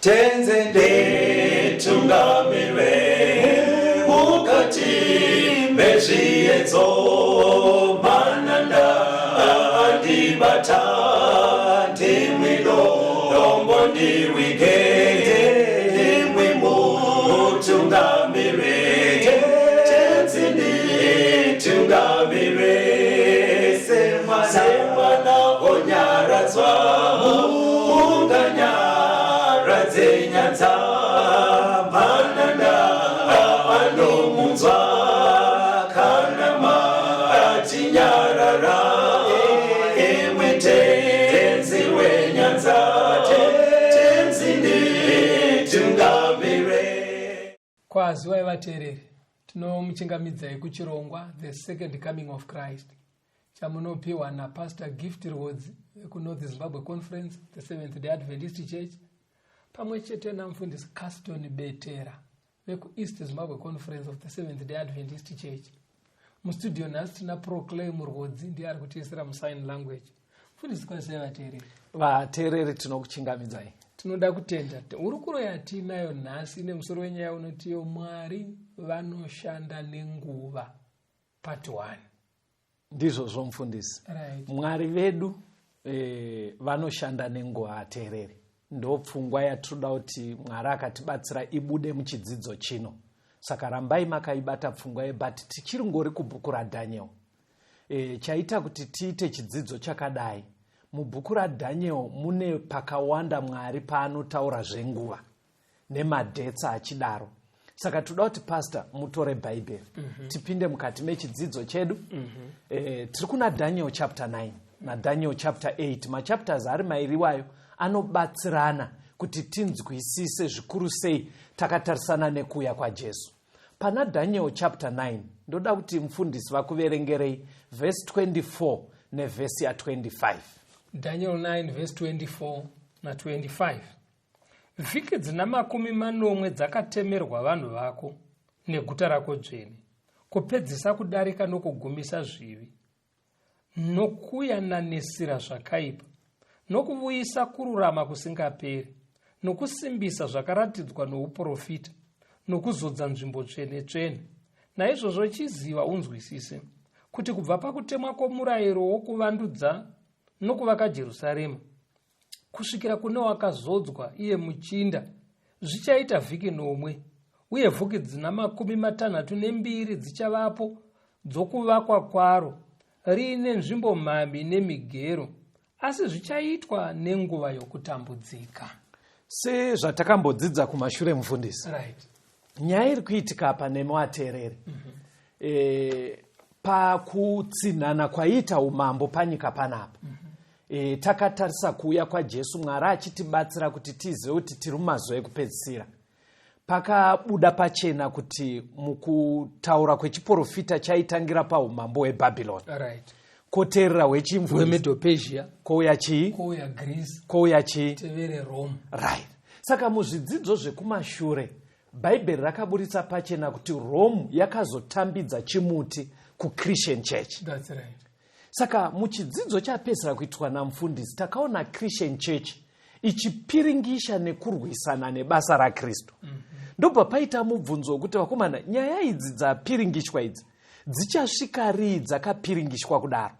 Tenzi nditungamire mukati mezviedzo, mananda andibata, ndimwi dombo ndiwige, ndimwi mutungamire. Tenzi nditungamire semwana onyaradzwa munganyaradze nyanza, mananda anomunzwa kana matinyarara, imwe Tenzi wenyanza. Tenzi nditungamire. Kwaziwai vateereri, tinomuchingamidzai kuchirongwa The Second Coming of Christ, chamunopiwa naPastor Gift Rwodzi vekuNorth Zimbabwe Conference, the Seventh Day Adventist Church, pamwe chete namufundisi Caston Betera vekuEast Zimbabwe Conference of the Seventh Day Adventist Church. Mustudio nhasi tina Proclaim Rwodzi, ndiye ari kutiisira musign language. Mufundisi, kwazisai vateereri. Vateereri, tinokuchingamidzai. Tinoda kutenda. Hurukuro yatinayo nhasi ine musoro wenyaya unotiyo Mwari vanoshanda nenguva, part 1. Ndizvozvo, mufundisi. Mwari vedu vanoshanda nenguva. Ateereri, ndo pfungwa yatinoda kuti Mwari akatibatsira ibude muchidzidzo chino, saka rambai makaibata pfungwa ye, but tichiri ngori kubhuku raDhaniel. Chaita kuti tiite chidzidzo chakadai, mubhuku raDhaniel mune pakawanda Mwari paanotaura zvenguva nemadates achidaro, saka toda kuti, Pastor, mutore Bhaibheri, tipinde mukati mechidzidzo chedu. Tiri kuna Daniel chapter 9 naDaniel chapter 8. Machapters ari mairiwayo anobatsirana kuti tinzwisise zvikuru sei takatarisana nekuuya kwaJesu. Pana Daniel chapter 9, ndoda kuti mufundisi vakuverengerei vhesi 24 nevhesi ya25. Daniel 9 verse 24 na25: Vhiki dzina 70 dzakatemerwa vanhu vako neguta rako dzvene, kupedzisa kudarika nokugumisa zvivi, nokuyananisira zvakaipa, nokuvuyisa kururama kusingaperi, nokusimbisa zvakaratidzwa nouprofita, nokuzodza nzvimbo tsvene tsvene. Naizvozvo chiziva unzwisise kuti kubva pakutemwa kwomurayiro wokuvandudza nokuvaka Jerusarema kusvikira kune wakazodzwa, iye muchinda, zvichaita vhiki 7, uye vhiki dzina 62 dzichavapo dzokuvakwa kwaro riine nzvimbo mhami nemigero, asi zvichaitwa nenguva yokutambudzika. Sezvatakambodzidza kumashure, mufundisi, nyaya iri kuitika apa nemateereri, pakutsinhana kwaiita umambo panyika panapa, takatarisa kuuya kwaJesu, Mwari achitibatsira kuti tizive kuti tiri mumazuva ekupedzisira. Pakabuda pachena kuti mukutaura kwechiprofita chaitangira paumambo hweBhabhironi, koteerera hwechimvu, hweMedo-Persia, kouya chii? Kouya Greece. Kouya chii? Tevere Rome. Right. Saka muzvidzidzo zvekumashure, Bhaibheri rakaburitsa pachena kuti Rome yakazotambidza chimuti kuChristian Church. That's right. Saka muchidzidzo chapedzisira kuitwa namufundisi, takaona Christian Church ichipiringisha nekurwisana nebasa raKristu. Ndobva paita mubvunzo wekuti, vakomana, nyaya idzi dzapiringishwa idzi dzichasvika rii dzakapiringishwa kudaro?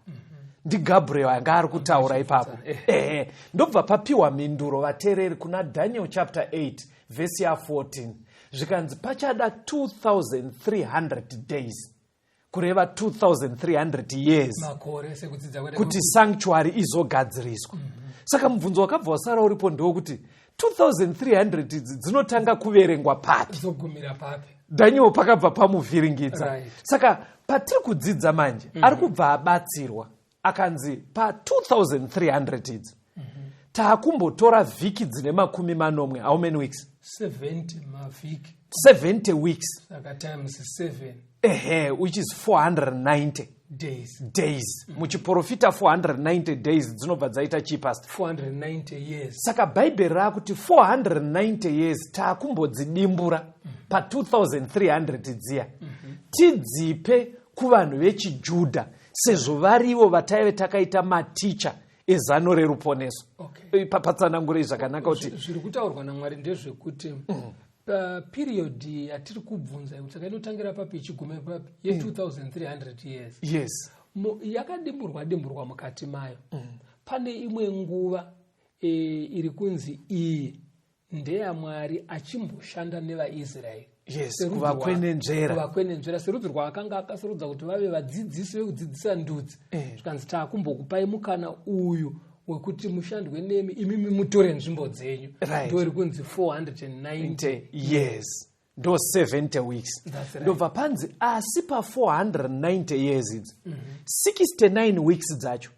NdiGabriel anga ari kutaura ipapo. Ehe, ndobva papiwa mhinduro, vateereri, kuna Daniel chapter 8 vhesi ya14, zvikanzi pachada 2300 days, kureva 2300 years, makore sekudzidza kwedu, kuti sanctuary izogadziriswa. Saka mubvunzo wakabva wasara uripo ndewekuti 2300 idzi dzinotanga kuverengwa papi? Dzogumira papi? Daniel pakabva pamuvhiringidza. Saka patiri kudzidza manje, ari kubva abatsirwa, akanzi pa2300 idzi taakumbotora vhiki dzine 70. How many weeks? 70 mavhiki. 70 weeks. Saka times 7. Ehe, which is 490 days. Days. Muchiprofita 490 days dzinobva dzaita chii, Pastor? 490 years. Saka Bhaibheri raakuti 490 years taakumbodzidimbura pa2300 dziya, tidzipe kuvanhu vechiJudha, sezvo varivo vataive takaita maticha. ezano reruponeso. Okay. Patsanangurei zvakanaka kuti Zviri kutaurwa naMwari ndezvekuti paperiod yatiri kubvunza yekuti saka inotangira papi ichigume papi ye2300 years, yakadimburwa dimburwa mukati mayo. Pane imwe nguva iri kunzi iyi ndeyaMwari achimboshanda nevaIsraeri. Kuvakwenenzvera. Kuvakwenenzvera serudzi rwaakanga akasarudza kuti vave vadzidzisi vekudzidzisa ndudzi. Zvikanzi taakumbokupai mukana uyu wekuti mushandwe nemi, imimi mutore nzvimbo dzenyu. Ndo iri kunzi 490 years, ndo 70 weeks. That's right. Ndobva panzi asi pa490 years idzi, 69 weeks dzacho,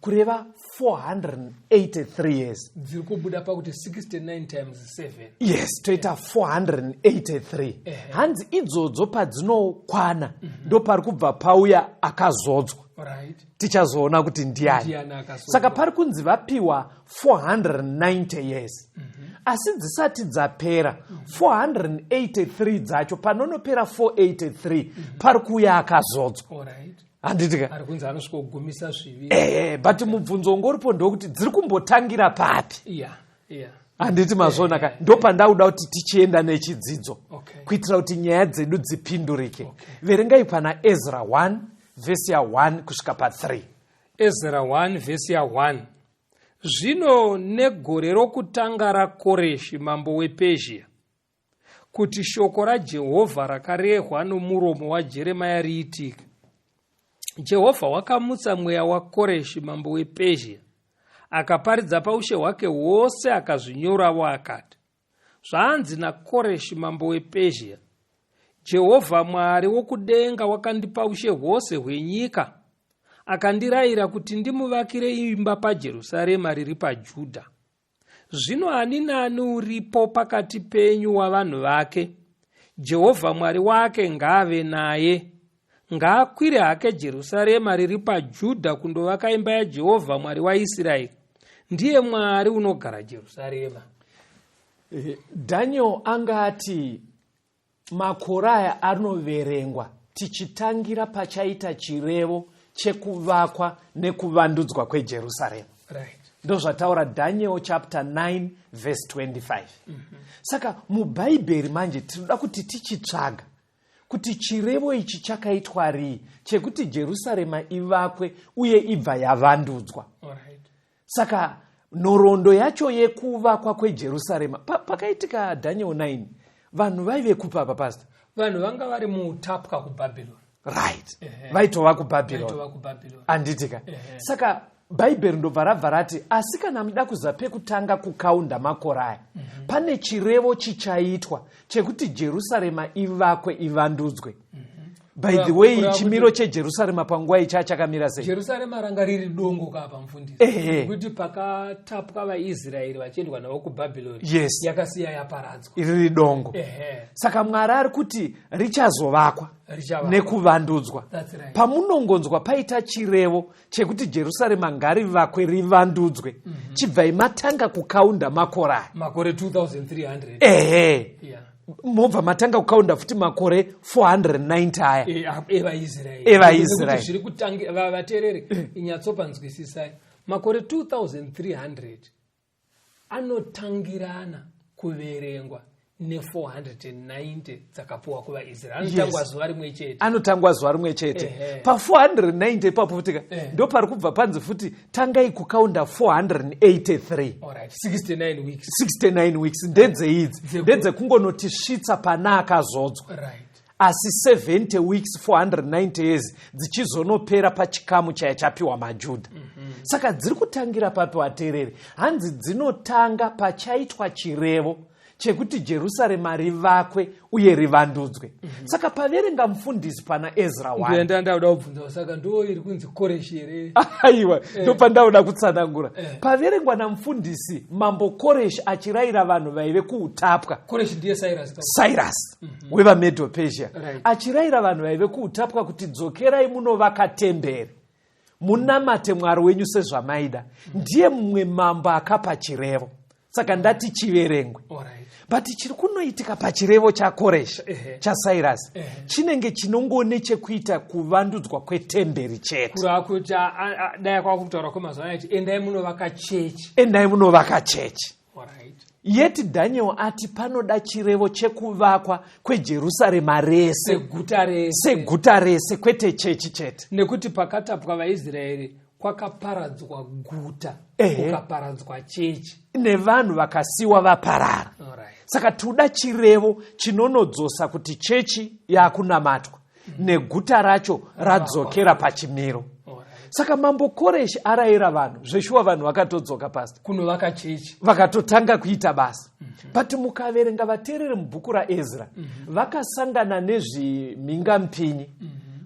kureva 483 years, dziri kubuda pakuti 69 times 7. Yes, toita 483. Hanzi idzodzo padzinokwana, ndo pari kubva pauya akazodzwa. Tichazoona kuti ndiani. Ndiani akazodzwa. Saka pari kunzi vapiwa 490 years, asi dzisati dzapera 483 dzacho, panonopera 483 pari kuuya akazodzwa. Handitika? Ari kunzi anosvika kugumisa zvivi. Ehe, but mubvunzo ungoripo ndokuti dziri kumbotangira papi? Handiti mazviona ka? Ndo pandauda kuti tichienda nechidzidzo kuitira kuti nyaya dzedu dzipindurike. Verengai pana Ezra 1 vhesi ya1 kusvika pa3. Ezra 1 vhesi ya1: Zvino negore rokutanga raKoreshi mambo wePezhia, kuti shoko raJehovha rakarehwa nomuromo waJeremia riitike, Jehovha wakamutsa mweya waKoreshi mambo wePezhia, akaparidza paushe hwake hwose, akazvinyorawo, akati: Zvanzi naKoreshi mambo wePezhia: Jehovha Mwari wokudenga wakandipa ushe hwose hwenyika, akandirayira kuti ndimuvakire imba paJerusarema riri paJudha. Zvino ani naani uripo pakati penyu wavanhu vake, Jehovha Mwari wake ngaave naye, ngaakwire hake Jerusarema riri paJudha kundovaka imba yaJehovha Mwari waIsraeri, ndiye Mwari unogara Jerusarema. Daniel anga ati makore aya anoverengwa tichitangira pachaita chirevo chekuvakwa nekuvandudzwa kweJerusarema. Ndozvataura Daniel chapter 9 verse 25. Saka muBhaibheri manje tinoda kuti tichitsvaga kuti chirevo ichi chakaitwa rii chekuti Jerusarema ivakwe uye ibva yavandudzwa. Saka nhoroondo yacho yekuvakwa kweJerusarema, pakaitika Daniel 9, vanhu vaive kupi apa, pastor? Vanhu vanga vari muutapwa kuBhabhironi. Right, vaitova kuBhabhironi. Vaitova kuBhabhironi. Handitika? Saka Bhaibheri ndobva rabva rati asi kana muda kuza pekutanga kukaunda makore aya, pane chirevo chichaitwa chekuti Jerusarema ivakwe, ivandudzwe. By the way, Kureva chimiro cheJerusarema panguva icha chakamira sei? Jerusarema ranga riri dongo kapa, mufundisi, nekuti pakatapwa vaIsraeri vachiendwa navo kuBhabhironi, yakasiya yaparadzwa. Riri dongo. Saka Mwari ari kuti richazovakwa Richavakwa. nekuvandudzwa. That's right. Pamunongonzwa paita chirevo chekuti Jerusarema ngarivakwe rivandudzwe, chibvai matanga kukaunda makore aya. Makore 2300. Ehe, mobva matanga kukaunda futi makore 490 aya. EvaIsraeri. EvaIsraeri. Nekuti zviri kutangi, vateereri, inyatsopanzwisisai, makore 2300 anotangirana kuverengwa ne490 dzakapuwa kuvaIsraeri, anotangwa zuva rimwe chete. Anotangwa zuva rimwe chete. Pa490 ipapo futika, ndo pari kubva panzi futi tangai kukaunda 483. Alright, 69 weeks. 69 weeks ndedzeidzi, ndedzekungonotisvitsa pana akazodzwa. Asi 70 weeks, 490 years, dzichizonopera pachikamu chaya chapiwa maJudha. Saka dziri kutangira papi, vateereri? Hanzi dzinotanga pachaitwa chirevo chekuti Jerusarema rivakwe uye rivandudzwe. Saka paverenga mufundisi pana Ezra 1, Ndoenda ndauda kubvunza, saka ndo iri kunzi Koreshi here? Aiwa, ndopandauda kutsanangura. Paverengwa namufundisi mambo Koreshi achirayira vanhu vaive kuutapwa. Koreshi ndiye Cyrus. Cyrus wevaMedo Persia, achirayira vanhu vaive kuutapwa kuti dzokerai munovaka temberi, munamate Mwari wenyu sezvamaida. Ndiye mumwe mambo akapa chirevo. Saka ndati chiverengwe. But chiri kunoitika pachirevo chaKoreshi, chaCyrus, chinenge chinongone chekuita kuvandudzwa kwetemberi chete. Kureva kuti dai kwakutaura kwemazuva anaya kuti endai munovaka chechi. Endai munovaka chechi. Yeti Daniel ati panoda chirevo chekuvakwa kweJerusarema rese. Seguta rese. Seguta rese, kwete chechi chete. Nekuti pakatapwa vaIsraeri kwakaparadzwa guta, kukaparadzwa chechi. Nevanhu vakasiwa vaparara. Saka toda chirevo chinonodzosa kuti chechi yakunamatwa neguta racho radzokera pachimiro. Saka mambo Koreshi arayira vanhu, zveshuwa vanhu vakatodzoka pasi kunovaka chechi, vakatotanga kuita basa. But mukaverenga vateereri mubhuku raEzra, vakasangana nezvimhingamupinyi.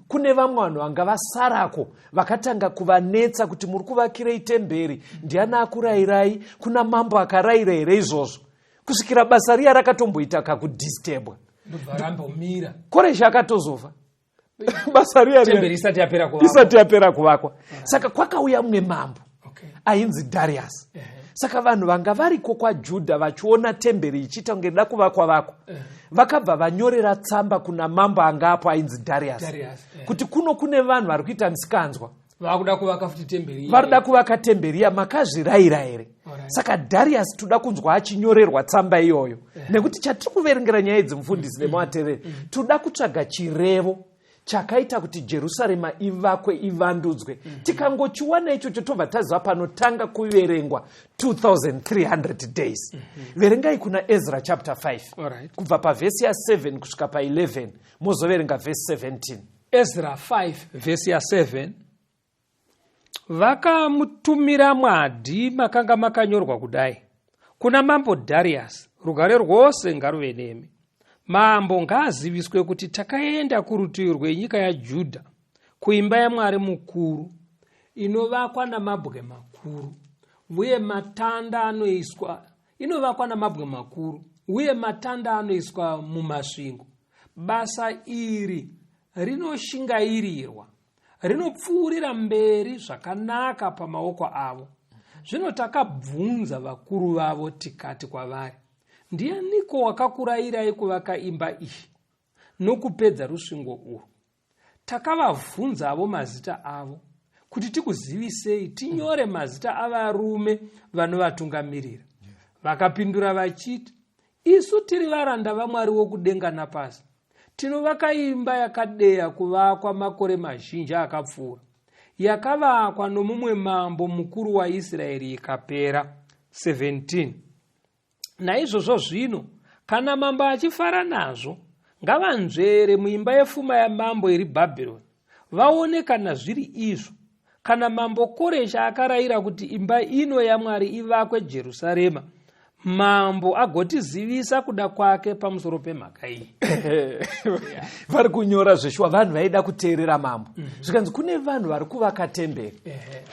Kune vamwe vanhu vanga vasarako vakatanga kuvanetsa kuti muri kuvakirei temberi, ndiani akurayirai, kuna mambo akarayira here izvozvo, kusvikira basa riya rakatomboita kakudhistebwa. Ndobva rambomira. Koreshi akatozofa basa riya temberi isati yapera kuvakwa. Isati yapera kuvakwa. Saka kwakauya mumwe mambo ainzi Darius. Saka vanhu vanga variko kwaJudha vachiona temberi ichiita kunge ida kuvakwa vakwa, vakabva vanyorera tsamba kuna mambo anga apo ainzi Darius, Darius, kuti kuno kune vanhu vari kuita misikanzwa, vakuda kuvaka futi temberi iya. Vari kuda kuvaka temberi iya, makazvirayira here? Saka Darius toda kunzwa achinyorerwa tsamba iyoyo, nekuti chatiri kuverengera nyaya idzi, mufundisi nemuvateereri, toda kutsvaga chirevo chakaita kuti Jerusarema ivakwe, ivandudzwe. Tikangochiwana ichocho, tobva taziva panotanga kuverengwa 2300 days. Verengai kuna Ezra chapter 5, kubva pavhesi ya7 kusvika pa11, mozoverenga vhesi 17. Ezra 5 vhesi ya7: Vakamutumira mwadhi makanga makanyorwa kudai: Kuna mambo Dharius, rugare rwose ngaruve nemi. Mambo ngaaziviswe kuti takaenda kurutivi rwenyika yaJudha kuimba yaMwari mukuru inovakwa namabwe makuru uye matanda anoiswa, inovakwa namabwe makuru uye matanda anoiswa mumasvingo. Basa iri rinoshingairirwa, rinopfuurira mberi zvakanaka pamaoko avo. Zvino takabvunza vakuru vavo tikati kwavari, ndianiko wakakurayirai kuvaka imba iyi nokupedza rusvingo urwu? Takavabvunzavo mazita avo kuti tikuzivisei, tinyore mazita avarume vanovatungamirira. Vakapindura vachiti, isu tiri varanda vaMwari wokudenga napasi, tinovaka imba yakadeya kuvakwa makore mazhinji akapfuura, yakavakwa nomumwe mambo mukuru waIsraeri ikapera. 17 Naizvozvo zvino, kana mambo achifara nazvo, ngavanzvere muimba yefuma yamambo iri Bhabhironi, vaone kana zviri izvo, kana mambo Koreshi akarayira kuti imba ino yaMwari ivakwe Jerusarema, mambo agotizivisa kuda kwake pamusoro pemhaka iyi. Vari kunyora zveshuwa vanhu vaida kuteerera mambo. Zvikanzi kune vanhu vari kuvaka temberi,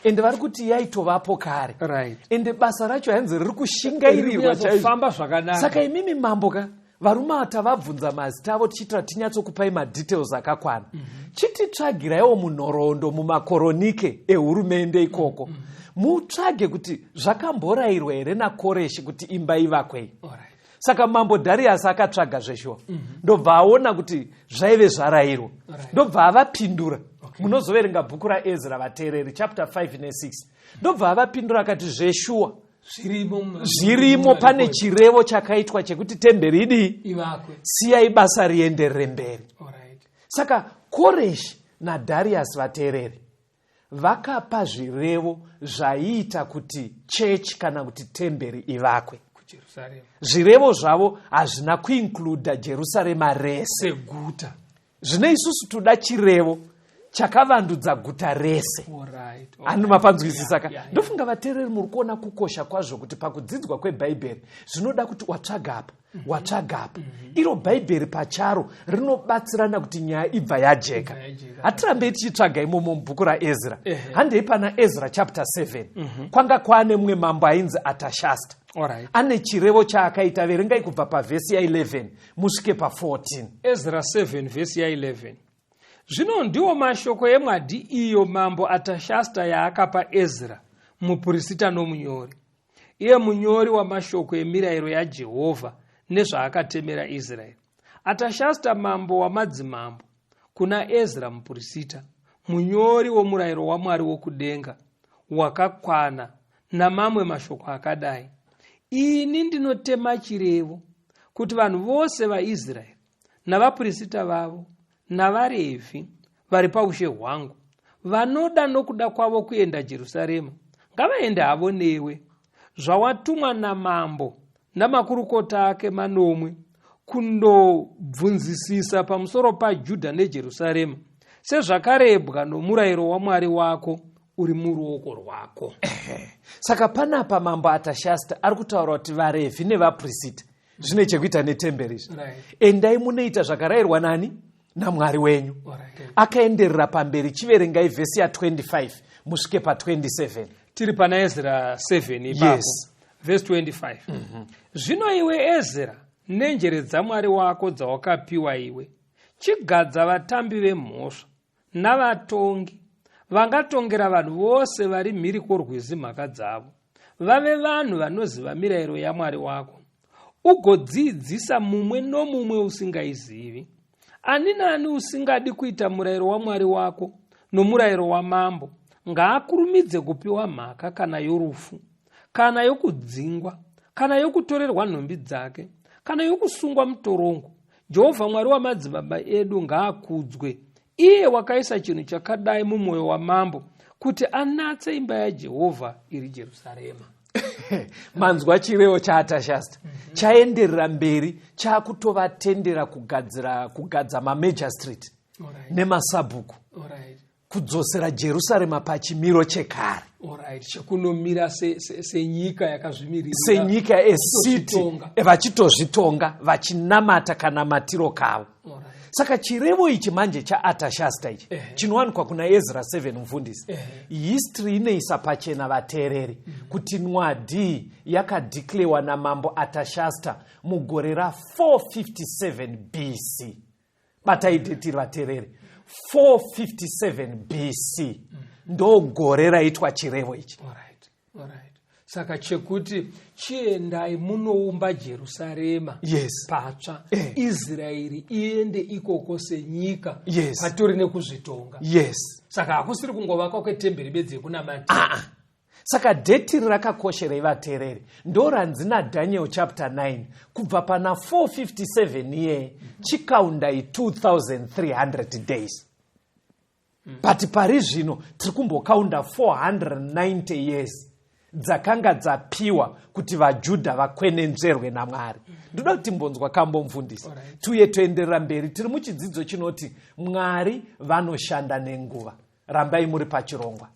ende vari kuti yaitovapo kare, ende basa racho hanzi riri kushingairirwa chaizvo. Famba zvakanaka. Saka imimi mambo ka, varume ava tavabvunza mazita avo tichiitira tinyatsokupai madetails akakwana. Chititsvagiraiwo munhoroondo mumakoronike ehurumende ikoko, mutsvage kuti zvakamborayirwa here naKoreshi kuti imba ivakwei. Saka mambo Dharius akatsvaga zveshuwa, ndobva aona kuti zvaive zvarayirwa, ndobva avapindura. Munozoverenga bhuku raEzra, vateereri, chapter 5 ne6. Ndobva avapindura akati zveshuwa zvirimo, zvirimo, pane chirevo chakaitwa chekuti temberi idii? Ivakwe. Siyai basa rienderere mberi. Saka Koreshi naDharius, vateereri, vakapa zvirevo zvaiita kuti chechi kana kuti temberi ivakwe kuJerusarema. Zvirevo zvavo hazvina kuincluda Jerusarema rese seguta. Zvino isusu toda chirevo chakavandudza guta rese. Ani mapanzwisisa ka? Yeah. Ndofunga vateereri muri kuona kukosha kwazvo kuti pakudzidzwa kwebhaibheri zvinoda kuti watsvaga apa, watsvaga apa. Iro bhaibheri pacharo rinobatsirana kuti nyaya ibva yajeka. Ibva yajeka. Hatirambei tichitsvaga imomo mubhuku raEzra. Handei pana Ezra chapter 7. Kwanga kwaane mumwe mambo ainzi Atashasta. Ane chirevo chaakaita. Verengai kubva pavhesi ya11 musvike pa14. Ezra 7 vhesi ya11: Zvino ndiwo mashoko emwadhi iyo mambo Atashasta yaakapa Ezra mupurisita nomunyori. iye munyori wamashoko emirayiro yaJehovha nezvaakatemera Israeri. Atashasta mambo wamadzimambo kuna Ezra mupurisita, munyori womurayiro waMwari wokudenga wakakwana namamwe mashoko akadai. Ini ndinotema chirevo kuti vanhu vose vaIsraeri navapurisita vavo navaRevhi vari paushe hwangu vanoda nokuda kwavo kuenda Jerusarema ngavaende havo newe zvawatumwa namambo namakurukota ake manomwe kundobvunzisisa pamusoro paJudha neJerusarema sezvakarebwa nomurayiro waMwari wako uri muruoko rwako. Saka panapa mambo Atashasta ari kutaura kuti vaRevhi nevapurisita zvine chekuita netemberi izvi. Endai munoita zvakarayirwa nani? NaMwari wenyu. Akaenderera pamberi, chiverengai vhesi ya25 musvike pa27. Tiri pana Ezra 7 ipapo. Yes. Vhesi 25. Zvino iwe Ezra, nenjere dzaMwari wako dzawakapiwa iwe, chigadza vatambi vemhosva navatongi vangatongera vanhu vose vari mhiri kworwizi mhaka dzavo, vave vanhu vanoziva mirayiro yaMwari wako, ugodziidzisa mumwe nomumwe usingaizivi. Ani naani usingadi kuita murayiro waMwari wako nomurayiro wamambo, ngaakurumidze kupiwa mhaka kana yorufu, kana yokudzingwa, kana yokutorerwa nhumbi dzake, kana yokusungwa mutorongo. Jehovha Mwari wamadzibaba edu ngaakudzwe, iye wakaisa chinhu chakadai mumwoyo wamambo kuti anatse imba yaJehovha iri Jerusarema. Manzwa chirevo chaAtashasta chaenderera mberi, chakutovatendera kugadza mamajor street nemasabhuku, kudzosera Jerusarema pachimiro chekare. Chekunomira senyika yakazvimirira, senyika esiti, vachitozvitonga, vachinamata kana matiro kavo. Saka chirevo ichi manje chaAtashasta ichi chinowanikwa kuna Ezra 7 mufundisi. History inoisa pachena vateereri kuti nwadhi yakadhiklewa namambo Atashasta mugore ra457 BC. Batai date vateereri, 457 BC ndo gore raitwa chirevo ichi. Saka chekuti chiendai munoumba Jerusarema patsva, Israeri iende ikoko senyika, patori nekuzvitonga. Saka hakusiri kungovakwa kwetemberi bedzi yekunamatira. Saka date rakakosherei vateereri ndoranzi naDaniel chapter 9 kubva pana 457 iye chikaundai 2300 days. But pari zvino tiri kumbokaunda 490 years dzakanga dzapiwa kuti vaJudha vakwenenzverwe naMwari. Ndoda kuti timbonzwa kambo mufundisi, tiuye toenderera mberi. Tiri muchidzidzo chinoti Mwari vanoshanda nenguva. Rambai muri pachirongwa.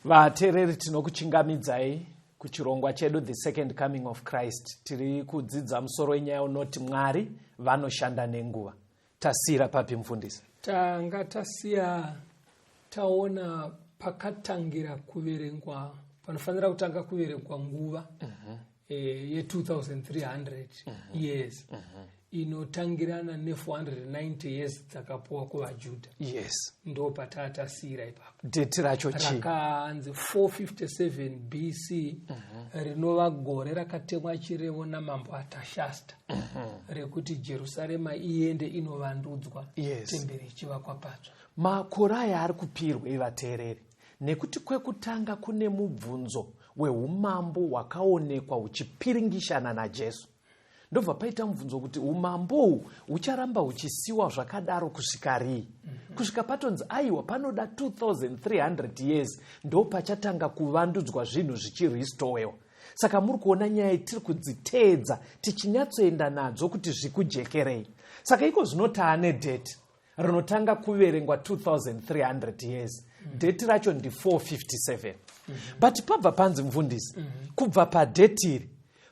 Vateereri, tinokuchingamidzai kuchirongwa chedu The Second Coming of Christ. Tiri kudzidza musoro wenyaya unoti Mwari vanoshanda nenguva. Tasiyira papi, mufundisi? Tanga tasiya taona pakatangira kuverengwa, panofanira kutanga kuverengwa nguva ye2300 years inotangirana ne490 years dzakapuwa kuvaJudha. Ndo patatasiyira ipapo. Date racho chii? Rakanzi 457 BC, rinova gore rakatemwa chirevo namambo Atashasta rekuti Jerusarema iende inovandudzwa, temberi ichivakwa patsva. Makore aya ari kupirwei, vateereri? Nekuti kwekutanga kune mubvunzo weumambo hwakaonekwa huchipiringishana naJesu. Ndobva paita mubvunzo kuti umambo uhu hucharamba huchisiwa zvakadaro kusvika rii? Kusvika patonzi aiwa, panoda 2300 years, ndo pachatanga kuvandudzwa zvinhu zvichirestorewa. Saka muri kuona nyaya tiri kudziteedza tichinyatsoenda nadzo kuti zvikujekerei. Saka iko zvino taane date rinotanga kuverengwa 2300 years. Date racho ndi 457. But pabva panzi, mufundisi, kubva padate iri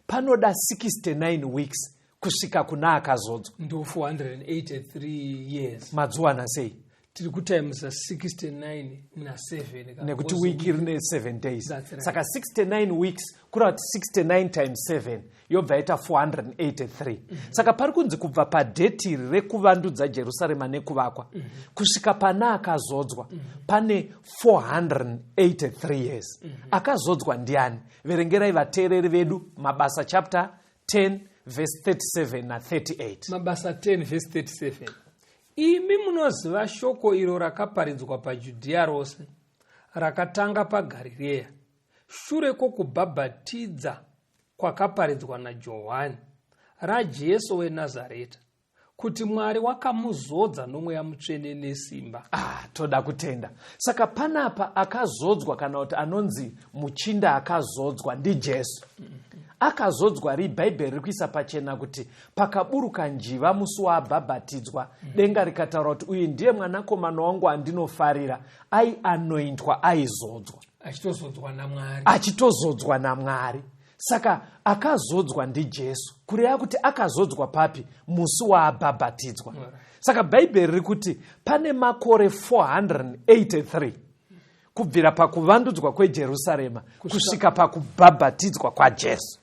panoda 69 weeks kusvika kuna akazodzwa. Ndo 483 years. Madziwana sei? Tiri kutimesa 69 na7. Nekuti wiki rine 7 days. That's right. Saka 69 weeks kureva kuti 69 times 7 yobva yaita 483. Saka pari kunzi kubva padate iri rekuvandudza Jerusarema nekuvakwa kusvika pana akazodzwa pane 483 years. Akazodzwa ndiani? Verengerai vateereri vedu Mabasa chapter 10 verse 37 na38. Mabasa 10 verse 37: "Imi munoziva shoko iro rakaparidzwa paJudhiya rose, rakatanga paGarireya shure kwokubhabhatidza kwakaparidzwa naJohani, raJesu weNazareta, kuti Mwari wakamuzodza noMweya Mutsvene nesimba." Ah, toda kutenda. Saka panapa akazodzwa, kana kuti anonzi muchinda akazodzwa, ndiJesu. Akazodzwa ri Bhaibheri riri kuisa pachena kuti pakaburuka njiva musi waabhabhatidzwa, denga rikataura kuti uyu ndiye mwanakomana wangu andinofarira. Aianointwa, aizodzwa. Achitozodzwa naMwari. Achitozodzwa naMwari. Saka akazodzwa ndiJesu, kureva kuti akazodzwa papi? Musi waabhabhatidzwa. Saka Bhaibheri riri kuti pane makore 483 kubvira pakuvandudzwa kweJerusarema kusvika pakubhabhatidzwa kwaJesu.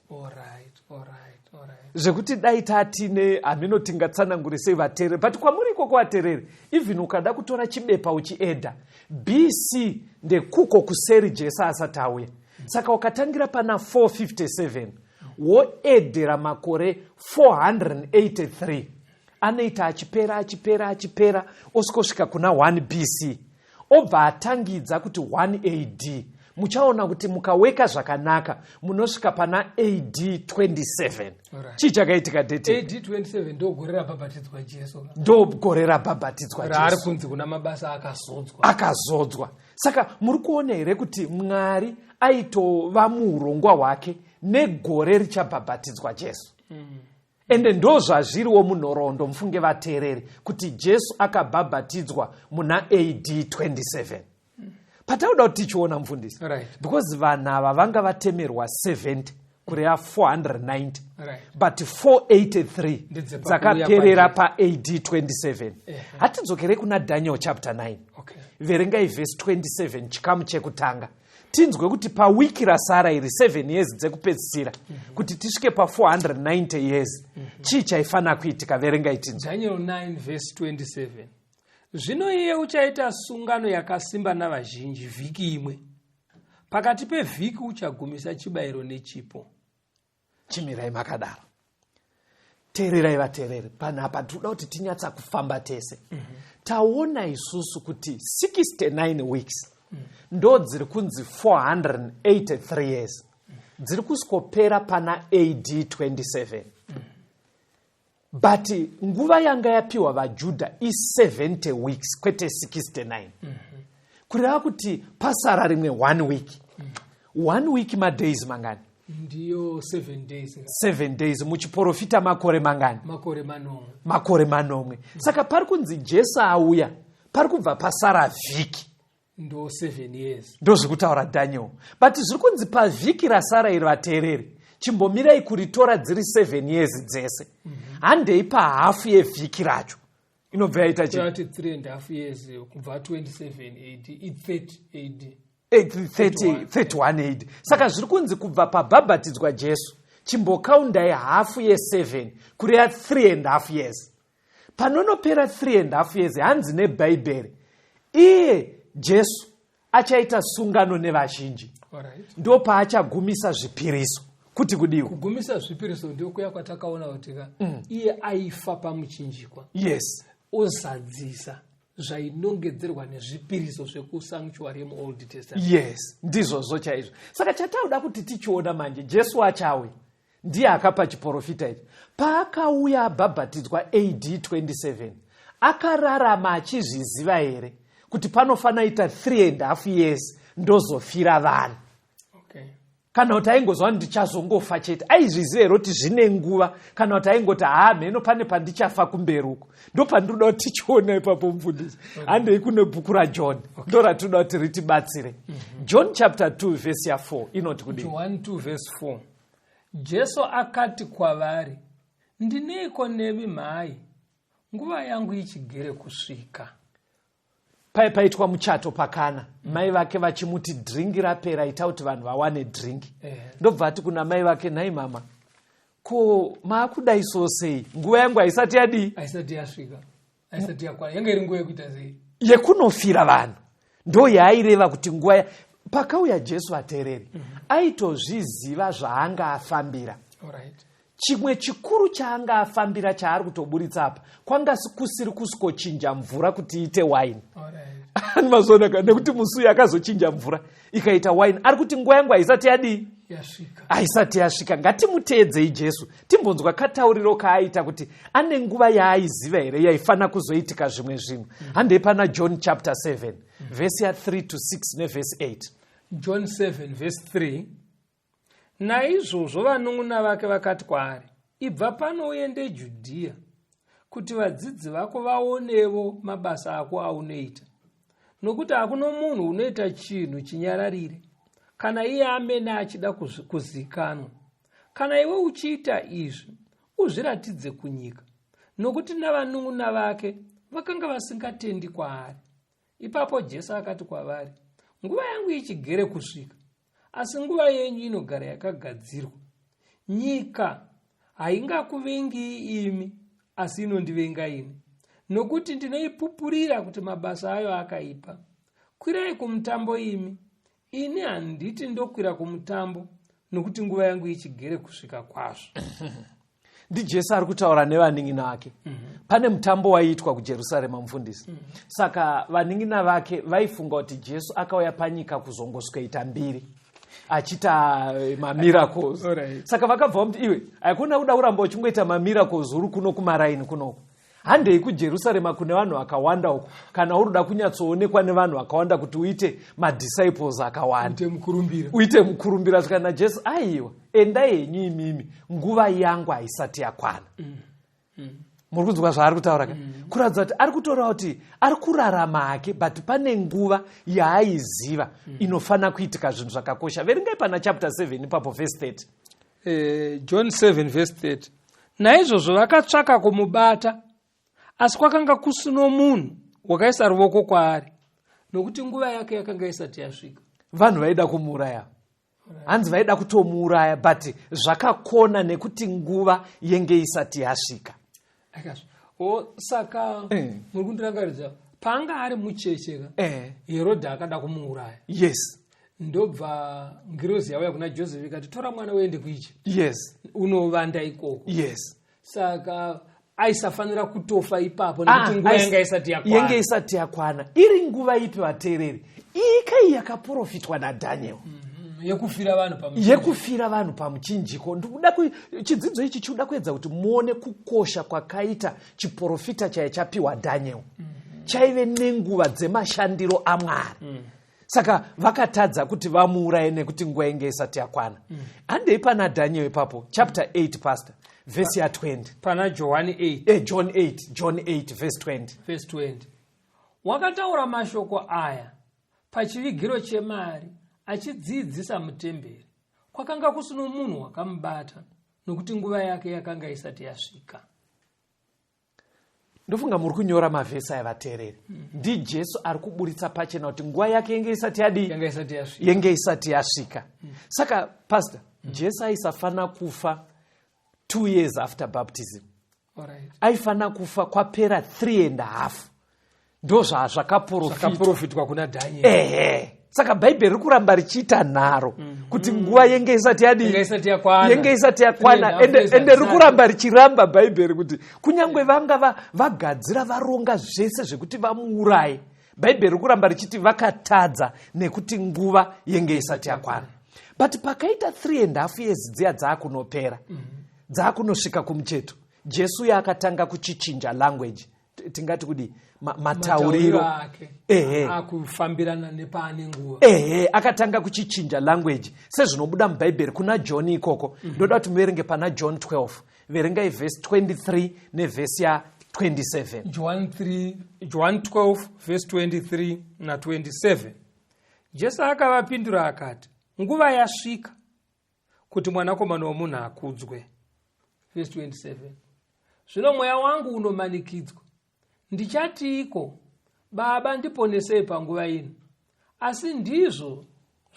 Zvekuti dai tatine hamino tingatsanangurisei vateereri, but kwamuri ikoko vateereri, even ukada kutora chibepa uchiedha BC, ndekuko kuseri Jesu asati auya. Saka ukatangira pana 457 woedhera makore 483, anoita achipera, achipera, achipera, osvikosvika kuna 1 BC, obva atangidza kuti 1 AD. Muchaona kuti mukaweka zvakanaka munosvika pana AD 27. Chii chakaitika date? AD 27 ndo gore rabhabhatidzwa Jesu. Ndo gore rabhabhatidzwa Raari Jesu. Kunzi kuna Mabasa akazodzwa. Akazodzwa. Saka muri kuona here kuti Mwari aitova muurongwa hwake negore richabhabhatidzwa Jesu? Ende ndo zvazviriwo munhoroondo, mufunge vateereri, kuti Jesu akabhabhatidzwa muna AD 27. Patauda kuti tichiona, mufundisi, because vanhu ava vanga vatemerwa 70, kureva 490, but 483 Ndedzepakuuya dzakaperera kwaJesu. paAD 27. Hatidzokerei kuna Daniel chapter 9. Verengai vhesi 27 chikamu chekutanga, tinzwe kuti pawiki rasara iri, 7 years dzekupedzisira, kuti tisvike pa490 years, chii chaifanira kuitika. Verengai tinzwe. Daniel 9 verse 27: "Zvino iye uchaita sungano yakasimba navazhinji vhiki imwe. Pakati pevhiki uchagumisa chibayiro nechipo." Chimirai makadaro. Teererai vateereri, panapa tinoda kuti tinyatsa kufamba tese. Taona isusu kuti 69 weeks ndo dziri kunzi 483 years, dziri kusvikopera pana AD 27. But nguva yanga yapiwa vaJudha i70 weeks, kwete 69. Kureva kuti pasara rimwe 1 week. 1 week madays mangani? Ndiyo 7 days. 7 days. Muchiprofita makore mangani? Makore 7. Makore 7. Saka pari kunzi Jesu auya, pari kubva pasara vhiki. Ndo 7 years. Ndozvikutaura Daniel, but zviri kunzi pavhiki rasara iri, vateereri, chimbomirai kuritora dziri 7 years dzese. Handei pahafu yevhiki racho, inobva yaita chii? Kurati 3 and half years kubva 27 AD, i30 AD. 30, 31 AD. Saka zviri kunzi kubva pabhabhatidzwa Jesu, chimbokaundai hafu ye7, kureva 3 and half years. Panonopera 3 and half years, hanzi neBhaibheri, iye Jesu achaita sungano nevazhinji. Ndo paachagumisa zvipiriso kuti kudiwa. Kugumisa zvipiriso ndokuya kwatakaona kuti ka iye aifa pamuchinjikwa, ozadzisa zvainongedzerwa nezvipiriso zvekusanctuary yemuOld Testament. Yes, ndizvozvo chaizvo. Saka chatauda kuti tichiona manje, Jesu achauya, ndiye akapa chiprofita ichi. Paakauya abhabhatidzwa AD 27, akararama achizviziva here kuti panofanira ita 3 and half years ndozofira vanhu? Kana kuti aingozva ndichazongofa chete? Aizviziva here kuti zvine nguva, kana kuti aingoti, "Haa, mheno pane pandichafa kumberi uko"? Ndo pandinoda kuti tichiona ipapo, mufundisi. Handei kune bhuku raJohn, ndo ratinoda kuti ritibatsire. John chapter 2 vhesi ya4 inoti kudii? John 2 verse 4, Jesu akati kwavari, "Ndineiko nemi mhai? Nguva yangu ichigere kusvika." Pai paitwa muchato paKana, mai vake vachimuti, "Drink rapera, ita kuti vanhu vawane drink." Ndobva ati kuna mai vake, "Nhai mama, ko maakudai so sei? Nguva yangu haisati yadii?" Haisati yasvika, haisati yakwana. Yanga iri nguva yekuita sei? Yekunofira vanhu. Ndo yaaireva kuti nguva pakauya Jesu, ateereri, aitozviziva zvaanga afambira. Chimwe chikuru chaanga afambira chaari kutoburitsa apa, kwanga kusiri kusvikochinja mvura kuti iite waini. Mazoonaka nekuti musi uyu akazochinja mvura ikaita waini. Ari kuti nguva yangu haisati yadii? Yasvika. Haisati yasvika. Ngatimuteedzei Jesu, timbonzwa katauriro kaaita kuti ane nguva yaaiziva here yaifanira kuzoitika zvimwe zvinhu. Handei pana John chapter 7 vhesi ya3 to 6 nevhesi 8. John 7 verse 3: Naizvozvo vanun'una vake vakati kwaari, "Ibva pano uende Judhiya, kuti vadzidzi vako vaonevo mabasa ako aunoita. Nokuti hakuno munhu unoita chinhu chinyararire kana iye amene achida kuzikanwa. Kana iwe uchiita izvi, uzviratidze kunyika." Nokuti navanun'una vake vakanga vasingatendi kwaari. Ipapo Jesu akati kwavari, "Nguva yangu ichigere kusvika, asi nguva yenyu inogara yakagadzirwa. Nyika haingakuvengii imi, asi inondivenga ini, nokuti ndinoipupurira kuti mabasa ayo akaipa. Kwirai kumutambo imi. Ini handiti ndokwira kumutambo, nokuti nguva yangu ichigere kusvika kwazvo." NdiJesu ari kutaura nevanin'ina vake. Pane mutambo waiitwa kuJerusarema, mufundisi. Saka vanin'ina vake vaifunga kuti Jesu akauya panyika kuzongosvikoita mbiri, achiita mamiracles. Saka vakabva vamuti, "Iwe, haikona kuda kuramba uchingoita mamiracles uri kuno kumaraini kunoko. Handei kuJerusarema kune vanhu vakawanda uko, kana uri kuda kunyatsoonekwa nevanhu vakawanda kuti uite madisciples akawanda." Uite mukurumbira. Uite mukurumbira. Svika naJesu, "Aiwa, endai henyu imimi, nguva yangu haisati yakwana." Muri kunzwa zvaari kutaura ka? Kuratidza kuti ari kutora kuti ari kurarama hake, but pane nguva yaaiziva inofanira kuitika zvinhu zvakakosha. Verengai pana chapter 7 ipapo, verse 30. John 7 verse 30: Naizvozvo vakatsvaka kumubata, asi kwakanga kusino munhu wakaisa ruoko kwaari, nokuti nguva yake yakanga isati yasvika. Vanhu vaida kumuuraya, hanzi vaida kutomuuraya, but zvakakona nekuti nguva yenge isati yasvika. Akazvo o, saka muri kundirangaridza paanga ari mucheche ka, Herodha akada kumuuraya. Ndobva ngirozi yauya kuna Joseph ikati, "Tora mwana uende kuIjipti, unovanda ikoko." Saka aisafanira kutofa ipapo nekuti nguva yanga isati yakwana. Yenge isati yakwana. Iri nguva ipi, vateereri? Iyi kai yakaprofitwa naDaniel. Yekufira vanhu pamuchinjiko. Yekufira vanhu pamuchinjiko. Ndikuda chidzidzo ichi chikuda kuedza kuti muone kukosha kwakaita chiprofita chaiye chapiwa Daniel. Chaive nenguva dzemashandiro aMwari. Saka vakatadza kuti vamuuraye nekuti nguva inge isati yakwana. Handei pana Daniel ipapo, chapter 8, pastor, vhesi ya20. Pana Johani 8. John 8, John 8 verse 20. Verse 20: Wakataura mashoko aya. Pachivigiro chemari achidzidzisa mutemberi. Kwakanga kusino munhu wakamubata, nokuti nguva yake yakanga isati yasvika. Ndofunga muri kunyora mavhesi aya, vateereri. NdiJesu ari kuburitsa pachena kuti nguva yake yenge isati yadii? Yanga isati yasvika. Yenge isati yasvika. Saka pastor, Jesu aisafanira kufa 2 years after baptism. Aifanira kufa kwapera 3 and a half, ndo zvazvakaprofitwa. Zvakaprofitwa kuna Dhanieri. Ehe, saka Bhaibheri riri kuramba richiita nharo kuti nguva yenge isati yadii? Yanga isati yakwana. Yenge isati yakwana. 3.5 years. Ende riri kuramba richiramba Bhaibheri kuti kunyange vanga vagadzira, varonga zvese zvekuti vamuuraye, Bhaibheri riri kuramba richiti vakatadza nekuti nguva yenge isati yakwana. But pakaita 3.5 years dziya dzaakunopera, dzaakunosvika kumucheto, Jesu uye akatanga kuchichinja language. Tingati kudi matauriro. Matauriro ake akufambirana nepaane nguva. Ehe, akatanga kuchichinja language sezvinobuda muBhaibheri kuna John ikoko. Ndoda kuti muverenge pana John 12, verengai vhesi 23 nevhesi ya27. John 3, John 12 verse 23 na27. Jesu akavapindura akati, "Nguva yasvika kuti Mwanakomana womunhu akudzwe." Verse 27, "Zvino mweya wangu unomanikidzwa. Ndichatiiko? Baba, ndiponesei panguva ino. Asi ndizvo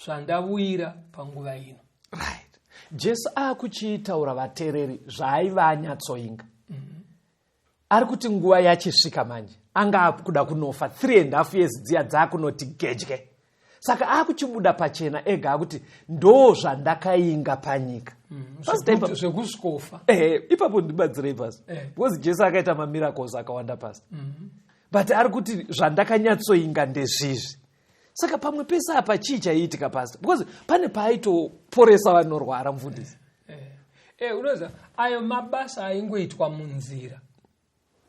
zvandavuyira panguva ino." Right, Jesu akuchiitaura, vateereri, zvaaiva anyatsoinga. Ari kuti nguva yachisvika manje, anga akuda kunofa. 3.5 years dziya dzaakunoti gedye, saka akuchibuda pachena ega akuti ndo zvandakainga panyika. Pastor, Zvekusvikofa. Ehe, ipapo ndibatsirei, pasi because Jesu akaita mamiracles akawanda, pasi, but ari kuti zvandakanyatsoinga ndezvizvi. Saka pamwe pese apa chii chaiitika, pastor? Because pane paaitoporesa vanorwara, mufundisi. Unoziva, ayo mabasa aingoitwa munzira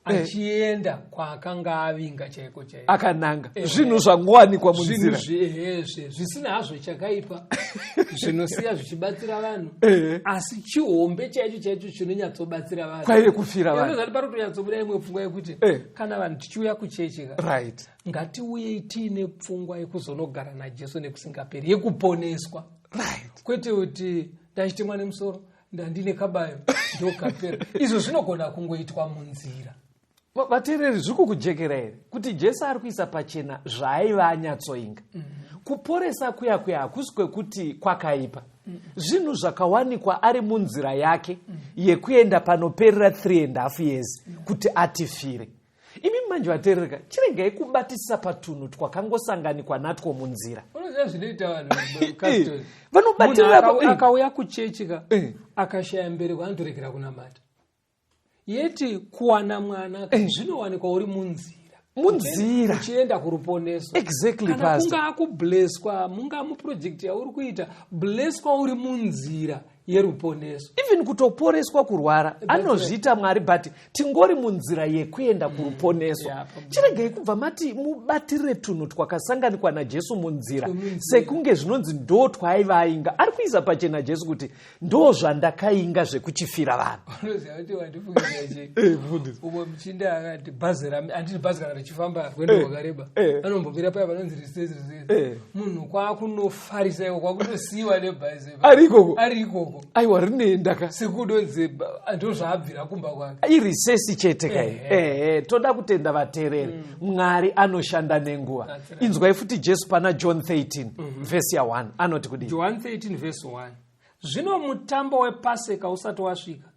achienda kwaakanga avinga chaiko chaiko. Akananga zvinhu zvangowanikwa zvinhu munzira. Ehezve, zvisina hazvo chakaipa, zvinosiya zvichibatsira vanhu, asi chihombe chaicho chaicho chinonyatsobatsira vanhu kwaive kufira vanhu. Unozati pari kutonyatsobuda imwe pfungwa yekuti kana vanhu tichiuya kuchechi ka, ngatiuyei tiine pfungwa yekuzonogara naJesu nekusingaperi, yekuponeswa, kwete kuti ndachitemwa nemusoro, ndandine kabayo, ndokapera. Izvo zvinogona kungoitwa munzira. Vateereri, zviri kukujekera here kuti Jesu ari kuisa pachena zvaaiva anyatsoinga? Kuporesa kuya kuya hakusi kwekuti kwakaipa. Zvinhu zvakawanikwa ari munzira yake yekuenda panoperera 3.5 years kuti atifire. Imi manje vateerereka, chiregai kubatisisa patunhu twakangosanganikwa natwo munzira. Unoziva zvinoita vanhu, Caston? Vanobatirira Munhu akauya kuchechi ka, akashaya mbereko, anotoregera kunamata. Yeti kuwana mwana zvinowanikwa uri munzira. Munzira. Uchienda kuruponeso. Exactly, Kana pastor. kungaa kubleswa, mungaa muproject yauri kuita, bleswa uri munzira yeruponeso. Even kutoporeswa kurwara anozviita Mwari, but tingori munzira yekuenda kuruponeso. Chiregai kubva mati mubatirire tunhu twakasanganikwa naJesu munzira Twemunzira. sekunge zvinonzi ndo twaiva ainga. Ari kuisa pachena Jesu kuti ndo zvandakainga zvekuchifira vanhu. Unoziva kuti wandifungira chii? Mufundisi. Umwe muchinda akati bhazi rami, handiti bhazi kana richifamba rwendo rwakareba, vanombomira paya panonzi recess, recess. Munhu kwakunofarisa iko, kwakutosiyiwa nebhazi. Ari ikoko? Ari ikoko. Aiwa, rinoenda ka. Sekudonzi ndo zvaabvira kumba kwake. Irecess chete kai. Ehe, toda kutenda vateereri. Mwari anoshanda nenguva. That's right. Inzwai futi Jesu pana John 13 vhesi ya1 anoti kudii? John 13 verse 1: "Zvino mutambo wepaseka usati wasvika,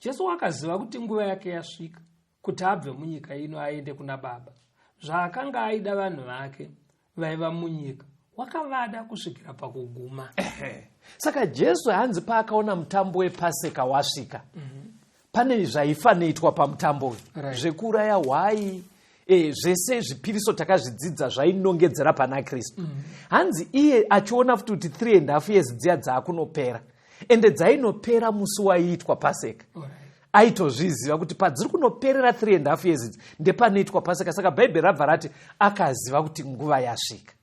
Jesu akaziva kuti nguva yake yasvika kuti abve munyika ino aende kuna Baba. Zvaakanga aida vanhu vake vaiva munyika, wakavada kusvikira pakuguma." Saka Jesu hanzi paakaona mutambo wepaseka wasvika, pane zvaifanirwa pamutambo uyu, zvekuuraya hwai, zvese zvipiriso takazvidzidza zvainongedzera pana Kristu. Hanzi iye achiona futi kuti 3.5 years dziya dzaakunopera, ende dzainopera musi waiitwa paseka. Aitozviziva kuti padziri kunoperera 3.5 years idzi ndepanoitwa paseka. Saka Bhaibheri rabva rati akaziva kuti nguva yasvika.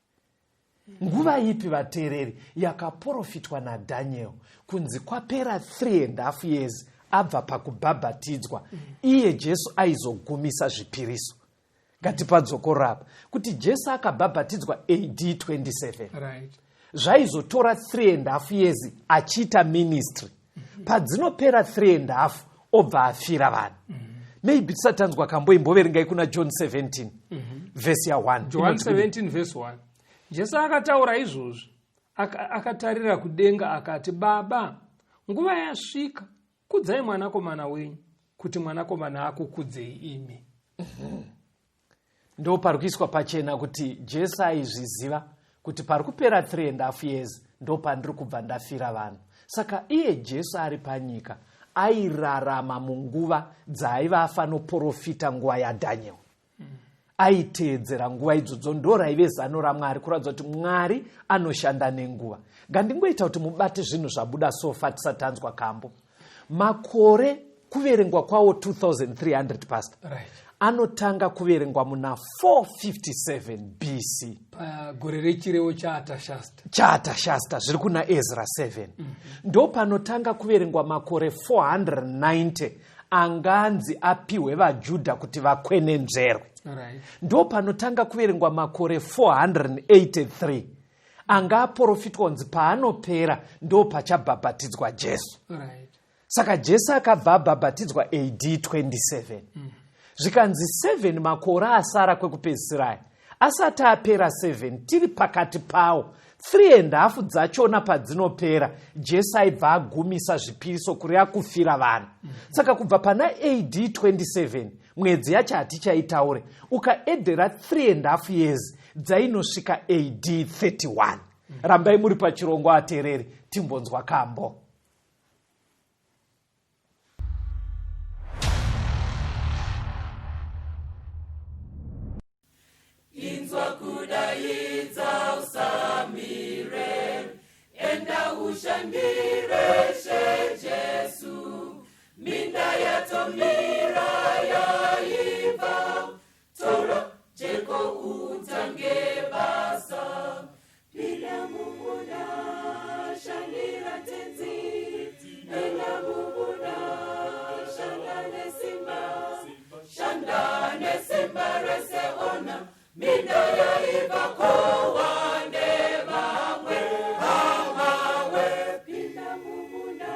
Nguva ipi, vateereri? Yakaprofitwa naDhaniel kunzi kwapera 3.5 years abva pakubhabhatidzwa, iye Jesu aizogumisa zvipiriso. Ngatipadzokorora apa kuti Jesu akabhabhatidzwa AD 27. Right. Zvaizotora 3.5 years achiita ministry. Padzinopera 3.5 obva afira vanhu. Maybe tisati tanzwa kambo, imboverengai kuna John 17 vhesi ya1. John 17 verse 1. Jesu akataura izvozvi, akatarira kudenga akati, "Baba, nguva yasvika, kudzai mwanakomana wenyu, kuti mwanakomana akukudzei imi." Ndo pari kuiswa pachena kuti Jesu aizviziva kuti pari kupera 3.5 years ndo pandiri kubva ndafira vanhu. Saka iye Jesu ari panyika airarama munguva dzaaiva afanoprofita nguva yaDhaniel, aiteedzera nguva idzodzo. Ndo raive zano raMwari, kuratidza kuti Mwari anoshanda nenguva. Ngandingoita kuti mubate zvinhu zvabuda so far tisati tanzwa kambo. Makore kuverengwa kwawo 2300, pastor, anotanga kuverengwa muna 457 BC. Pagore rechirevo chaAtashasta. ChaAtashasta, zviri kuna Ezra 7. Ndo panotanga kuverengwa makore 490 anganzi apiwe vaJudha kuti vakwenenzverwe. Ndo panotanga kuverengwa makore 483 anga aprofitwa kunzi paanopera ndo pachabhabhatidzwa Jesu. Saka Jesu akabva abhabhatidzwa AD 27. Zvikanzi 7 makore asara kwekupedzisiraya asati apera 7, tiri pakati pawo, 3.5 dzachona padzinopera, Jesu aibva agumisa zvipiriso, kureva kufira vanhu. Saka kubva pana AD 27, mwedzi yacho hatichaitaure, ukaedhera 3.5 years dzainosvika AD 31. Rambai muri pachirongwa, ateereri, timbonzwa kambo. Inzwa kudaidza, usamire, enda ushandire She Jesu. Minda yatomira yaibva, tora jeko utange basa. Pinda mumunda, shandira Tenzi, enda mumunda, shanda nesimba, shanda nesimba rese, ona minda yaibva, kowane vamwe hamawe. Pinda mumunda,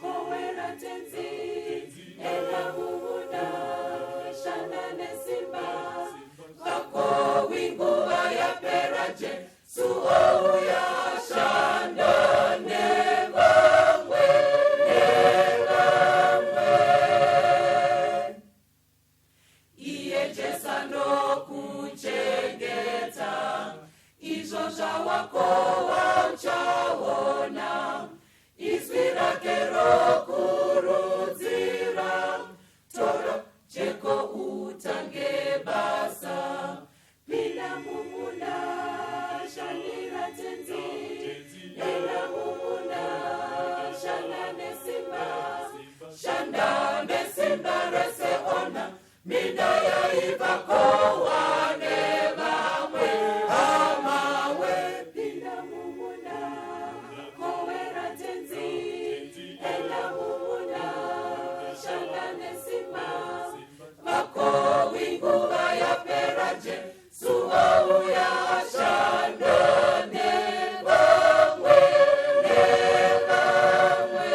kowera Tenzi, enda mumunda, shanda nesimba, vakowi nguva yapera, Jesu ouya, shanda nevamwe, nevamwe. Iye Jesu anokuchengeta, izvo zvawakowa uchaona, izwi rake rokurudzira, tora jeko utange basa. Pinda mumunda, shandira Tenzi, enda mumunda, shanda nesimba, shanda nesimba rese, ona minda yaibva, kowane vamwe hamawe. Pinda mumunda, kowera Tenzi, enda mumunda, shanda nesimba, vakowi nguva yapera, Jesu ouya, shanda nevamwe, nevamwe.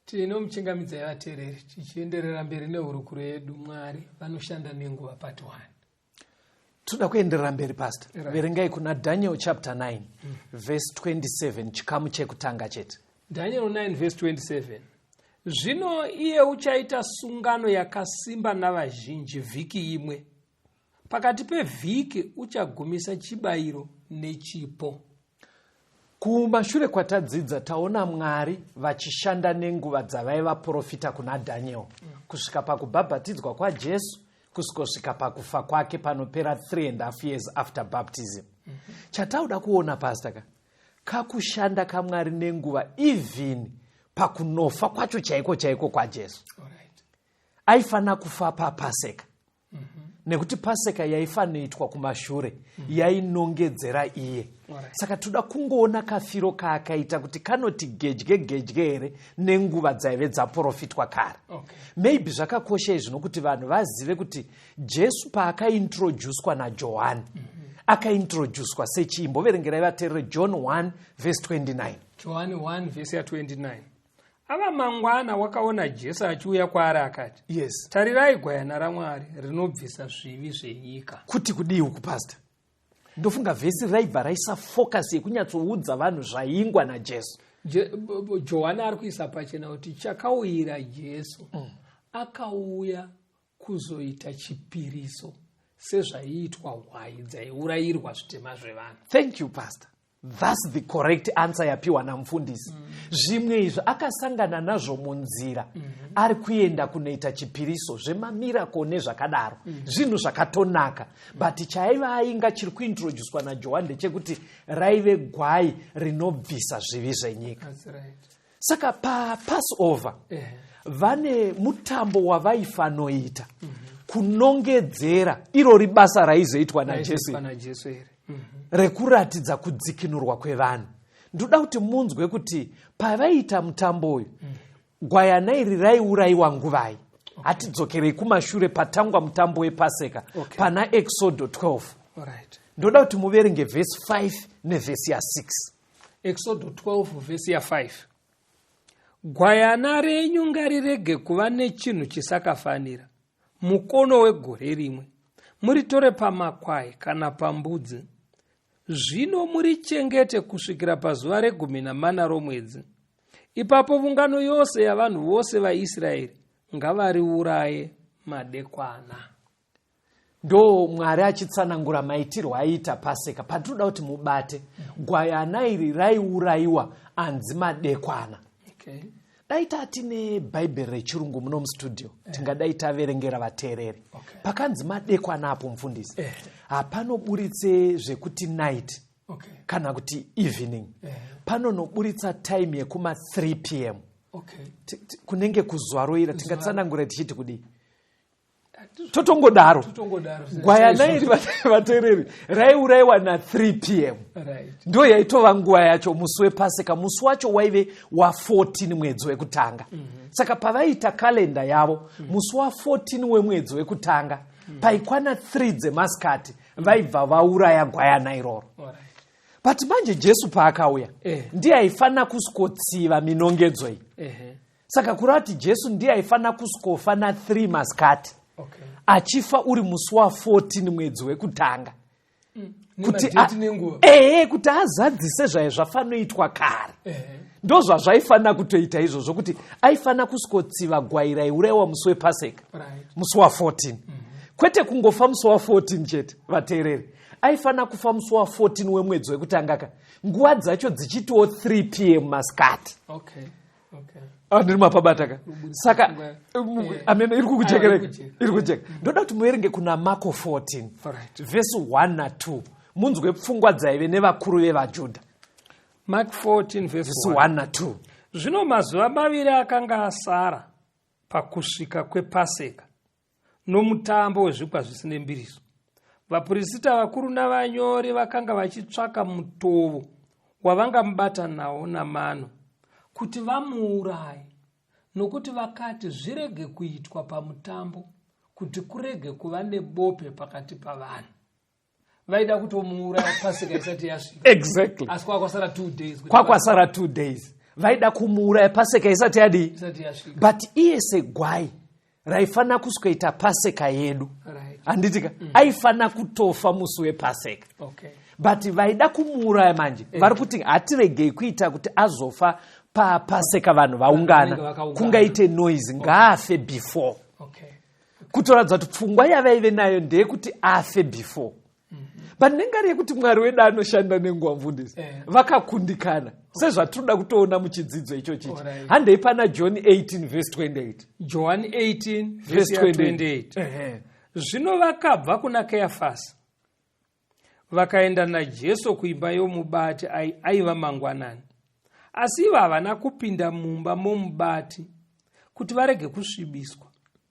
Tinomuchingamidzai vateereri, tichienderera mberi nehurukuro yedu, Mwari vanoshanda nenguva, part 1. Toda kuenderera mberi, pastor. Verengai kuna Daniel chapter 9 verse 27, chikamu chekutanga chete. Daniel 9 verse 27: Zvino iye uchaita sungano yakasimba navazhinji vhiki imwe. Pakati pevhiki uchagumisa chibayiro nechipo. Kumashure kwatadzidza taona Mwari vachishanda nenguva dzavaivaprofita kuna Daniel, kusvika pakubhabhatidzwa kwaJesu, kusvikosvika pakufa kwake panopera 3.5 years after baptism. Chatauda kuona, pastor, ka kakushanda kaMwari nenguva even pakunofa kwacho chaiko chaiko kwaJesu. Aifanira kufa paPaseka. Nekuti paseka yaifanoitwa kumashure yainongedzera iye. Saka toda kungoona kafiro kaakaita kuti kanoti gedye gedye here nenguva dzaive dzaprofitwa kare. Maybe zvakakosha izvi nokuti vanhu vazive kuti Jesu paakaintroducwa naJohani, akaintroducwa sechii? Verengerai vateerere John 1 verse 29. Johani 1 vhesi ya29: Ava mangwana wakaona Jesu achiuya kwaari, akati, "Tarirai gwayana raMwari rinobvisa zvivi zvenyika." Kuti kudii uku, pastor? Ndofunga vhesi raibva raisa focus yekunyatsoudza vanhu zvaingwa naJesu. Johani ari kuisa pachena kuti chakauyira Jesu, akauya kuzoita chipiriso sezvaiitwa hwai dzaiurayirwa zvitema zvevanhu. Thank you, pastor. That's the correct answer yapiwa namufundisi. Zvimwe izvi akasangana nazvo munzira ari kuenda kunoita chipiriso, zvemamiracle nezvakadaro, zvinhu zvakatonaka, but chaiva ainga chiri kuintroducwa naJohani ndechekuti raive gwai rinobvisa zvivi zvenyika. That's right. Saka paPassover vane mutambo wavaifanoita kunongedzera irori basa raizoitwa naJesu Raizoitwa naJesu here? Rekuratidza kudzikinurwa kwevanhu. Ndoda kuti munzwe kuti pavaiita mutambo uyu, gwayana iri raiurayiwa nguvai. Hatidzokerei kumashure patangwa mutambo wepaseka pana Exodo 12. Ndoda kuti muverenge vhesi 5 nevhesi ya6. Exodo 12 vhesi ya5: "Gwayana renyu ngarirege kuva nechinhu chisakafanira, mukono wegore rimwe. Muritore pamakwai kana pambudzi. Zvino murichengete kusvikira pazuva re14 romwedzi. Ipapo ungano yose yavanhu vose vaIsraeri ngavariuraye madekwana." Ndo Mwari achitsanangura maitirwo aiita paseka. Patinoda kuti mubate, gwayana iri raiurayiwa anzi madekwana. Dai tatine Bhaibheri rechirungu muno mustudio, tingadai taverengera vateereri. Pakanzi madekwana apo, mufundisi, hapanoburitse zvekuti night kana kuti evening. Panonoburitsa time yekuma 3 p.m. Kunenge kuzuva roira. Tingatsanangura tichiti kudii? Totongodaro. Totongodaro. Gwayana iri, vateereri, raiurayiwa na3 p.m. Ndo yaitova nguva yacho musi wepaseka. Musi wacho waive wa14 mwedzi wekutanga. Saka pavaiita kalenda yavo, musi wa14 wemwedzi wekutanga, paikwana 3 dzemasikati, vaibva vauraya gwayana iroro. But manje Jesu paakauya, ndiye aifanira kusikotsiva minongedzo iyi. Saka kureva kuti Jesu ndiye aifanira kusikofa na3 masikati, achifa uri musi wa14 mwedzi wekutanga, kuti Nemadheti nenguva. Ehe, kuti azadzise zvaiva zvafanoitwa kare. Ndo zvazvaifanira kutoita izvozvo, kuti aifanira kusikotsiva gwai raiurayiwa musi wepaseka, musi wa14, kwete kungofa musi wa14 chete. Vateereri, aifanira kufa musi wa14 wemwedzi wekutanga ka, nguva dzacho dzichitiwo 3 p.m. masikati. Ah, ndiri mapabata ka. Saka amene iri kukujekereka? Iri kujeka. Iri kujeka. Ndoda kuti muverenge kuna Marko 14 vhesi 1 na2, munzwe pfungwa dzaive nevakuru vevaJudha. Mark 14 verse Vhesi 1. 1 na2. Zvino mazuva 2 akanga asara pakusvika kwepaseka nomutambo wezvingwa zvisine mbiriso, vaprista vakuru navanyori vakanga vachitsvaka mutovo wavangamubata nawo namano kuti vamuuraye, nokuti vakati, "Zvirege kuitwa pamutambo, kuti kurege kuva nebope pakati pavanhu." Vaida kutomuuraya paseka isati yasvika. Asi kwakwasara 2 days Kwakwasara 2 days, vaida kumuuraya paseka isati yadii? Isati yasvika. But iye segwai raifanira kusweta paseka yedu, handitika, aifanira kutofa musi wepaseka. But vaida kumuuraya manje vari kuti hatiregei kuita kuti azofa papaseka vanhu Vanenge vaungana, vakaungana. kungaite noise, ngaafe before. Kutoratidza kuti pfungwa yavaive nayo ndeyekuti afe before. But nengari yekuti Mwari wedu anoshanda nenguva, mufundisi, vakakundikana sezvatinoda kutoona muchidzidzo ichochichi. Handei pana John 18 verse 28. John 18 verse verse 28. 28. Zvino vakabva kuna Keyafasi vakaenda naJesu kuimba yomubati. Aiva mangwanani, asi ivo havana kupinda mumba momubati kuti varege kusvibiswa,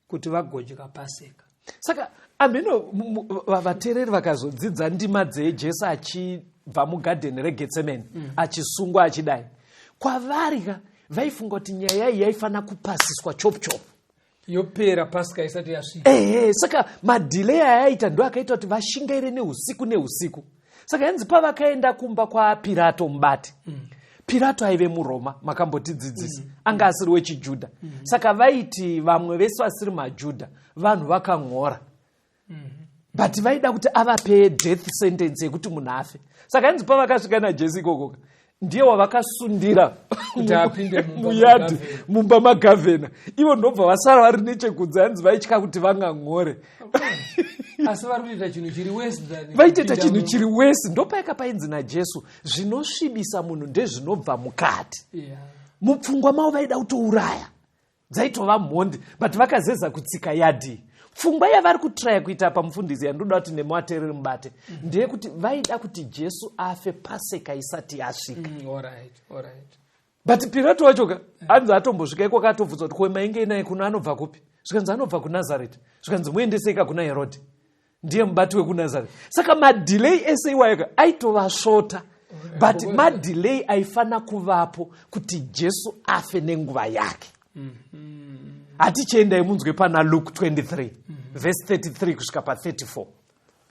kuti vagodya paseka. Saka Ameno vateereri vakazodzidza ndima dzeJesu achibva mugadheni reGetsemani, achisungwa achidai, kwavari ka vaifunga kuti nyaya iyi yaifanira kupasiswa chop chop, yopera Pasika isati yasvika. Ehe, saka madelay ayaita ndo akaita kuti vashingaire neusiku neusiku. Saka yanzi pavakaenda kumba kwaPirato mubati, Pirato aive muRoma, makambotidzidzisa, anga asiri wechiJudha. Saka vaiti vamwe vese vasiri maJudha vanhu vakan'ora, but vaida kuti avape death sentence yekuti munhu afe. Saka yanzi pavakasvika naJesu ikokoka, ndiye wavakasundira kuti apinde mumba muyadhi, magavhena. Mumba magavhena. Ivo ndobva vasara vari nechekunze, hanzi vaitya kuti vangan'ore. Asi vari kutoita chinhu chiri worse than Vaitoita kupinda chinhu chiri worse. Ndopaika painzi naJesu, zvinosvibisa munhu ndezvinobva mukati. Mupfungwa mavo vaida kutouraya, dzaitova mhondi, but vakazeza kutsika yadhi. Pfungwa yavari kutraya kuita pamufundisi, yandoda kuti nemuvateereri mubate, ndeyekuti vaida kuti Jesu afe Paseka isati yasvika. All right. But Pirato wachoka anzi atombosvika ikoko, atobvunza kuti, "Kwe mainge naye kuno anobva kupi?" Zvikanzi, "Anobva kuNazareti." Zvikanzi, "Muendeseika kuna Herodhi, ndiye mubati wekuNazareti." Saka madelay ese iwayoka aitovasvota, but madelay aifanira kuvapo kuti Jesu afe nenguva yake. Hatichiendai munzwe pana Luke 23 verse 33 kusvika pa34.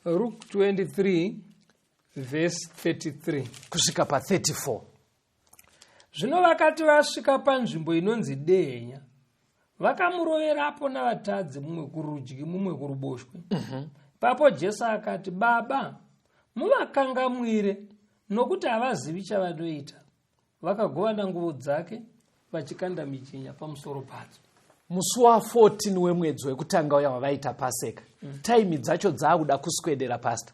Luke 23 verse 33 kusvika pa34. Zvino vakati vasvika panzvimbo inonzi Dehenya, vakamuroverapo navatadzi, mumwe kurudyi, mumwe kuruboshwe. Ipapo Jesu akati, "Baba, muvakangamwire, nokuti havazivi chavanoita." Vakagovana nguvo dzake, vachikanda mijenya pamusoro padzo. Musi wa14 wemwedzi wekutanga uya wavaita Paseka, taimi dzacho dzaakuda kuswedera, pasta,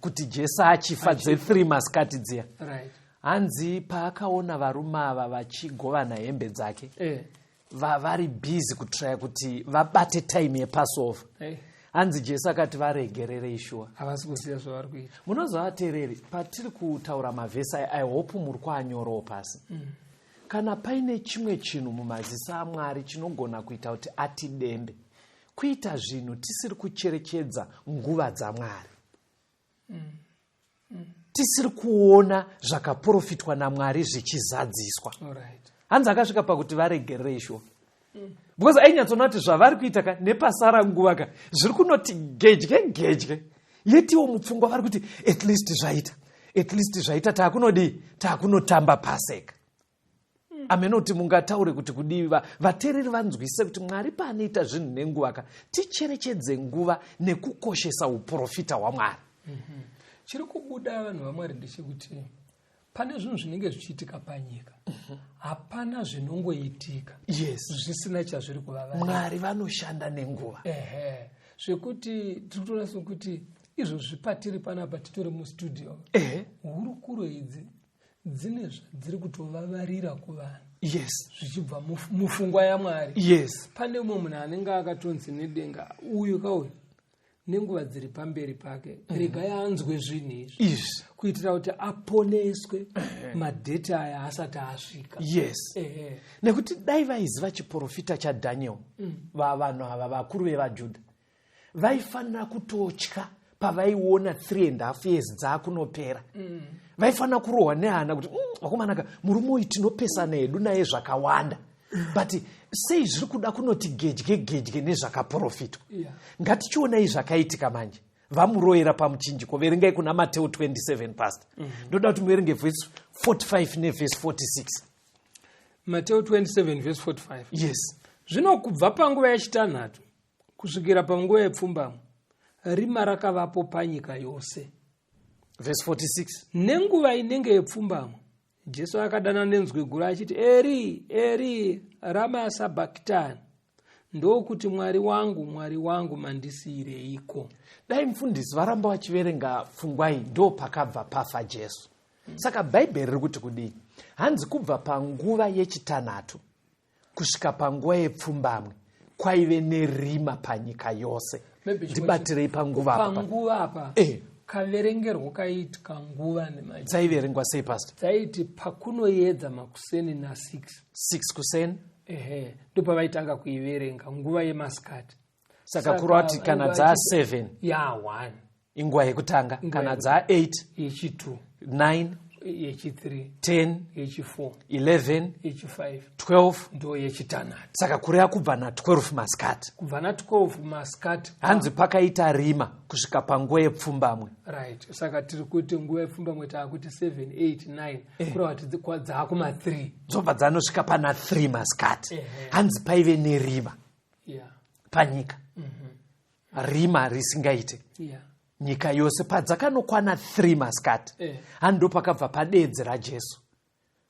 kuti Jesu achifa dze3 masikati dziya. Hanzi paakaona varume ava vachigovana hembe dzake, vari busy kutraya kuti vabate taimi yePassover, hanzi Jesu akati, "Varegererei shuwa." Havasi kuziva zvavari kuita. Munoziva vateereri, patiri kutaura mavhesi aya, I hope muri kuanyorawo pasi. Kana paine chimwe chinhu mumaziso aMwari chinogona kuita kuti atidembe, kuita zvinhu tisiri kucherechedza nguva dzaMwari, tisiri kuona zvakaprofitwa naMwari zvichizadziswa. Hanzi akasvika pakuti, "Varegererei shuwa," because ainyatsoona kuti zvavari kuita ka nepasara nguva ka zviri kunoti gedye gedye, yetiwo mupfungwa vari kuti, "At least zvaita, at least zvaita, taakunodii, taakunotamba Paseka." Amene kuti mungataure kuti kudii, vateereri vanzwise kuti Mwari paanoita zvinhu nenguva ka, ticherechedze nguva nekukoshesa uprofita hwaMwari. Chiri kubuda, vanhu vaMwari, ndechekuti pane zvinhu zvinenge zvichiitika panyika. Hapana zvinongoitika zvisina chazviri kuvavarira. Mwari vanoshanda nenguva. Ehe, zvekuti tiri kutoona sekuti izvozvi patiri panapa, titori mustudio, hurukuro idzi dzine zvadziri kutovavarira kuvanhu zvichibva mupfungwa yaMwari. Pane umwe munhu anenge akatonzi nedenga, uyu kauyu nenguva dziri pamberi pake, regai anzwe zvinhu izvi Izvi kuitira kuti aponeswe madheti aya asati asvika. Nekuti dai vaiziva chiprofita chaDhaniel, vanhu ava vakuru vevaJudha vaifanira kutotya pavaiona 3.5 years dzaakunopera. Vaifanira kurohwa nehana kuti, vakomanaka, murume uyu tinopesana hedu naye zvakawanda, but sei zviri kuda kunoti gedye gedye nezvakaprofitwa?" Ngatichionai zvakaitika manje vamuroyera pamuchinjiko. Verengai kuna Mateo 27, pastor. Ndoda kuti muverenge vhesi 45 nevhesi 46. Mateo 27 verse 45. Yes. Zvino kubva panguva yechitanhatu kusvikira panguva yepfumbamwe, rima rakavapo panyika yose. Vhesi 46. Nenguva inenge yepfumbamwe, Jesu akadana nenzwi guru achiti, "Eri, Eri, rama sabhakitani?" Ndokuti, "Mwari wangu, Mwari wangu, mandisiyireiko?" Dai mufundisi varamba vachiverenga pfungwa iyi, ndo pakabva pafa Jesu. Saka Bhaibheri riri kuti kudii? Hanzi kubva panguva yechitanhatu kusvika panguva yepfumbamwe kwaive nerima panyika yose. Maybe chimwe Ndibatirei panguva apa. Panguva apa, kaverengerwo kaiitika nguva nemaji Dzaiverengwa sei, pastor? Dzaiti pakunoedza makuseni na6. 6 kuseni. Ehe, ndopavaitanga kuiverenga nguva yemasikati. Saka kureva kuti kana dzaa 7 ya 1 inguva yekutanga, kana dzaa 8 yechi2, 9 yechi3, 10, yechi4, 11, yechi5, 12, ndo yechitanhatu. Saka kureva kubva na12 masikati. Kubva na12 masikati. Hanzi pakaita rima kusvika panguva yepfumbamwe. Right, saka tiri kuti nguva yepfumbamwe taakuti 7, 8, 9, kureva kuti dzaakuma3. Dzobva dzanosvika pana 3 masikati. Hanzi paive nerima panyika, rima risingaite nyika yose. Padzakanokwana 3 masikati, handi pakabva padeedzera Jesu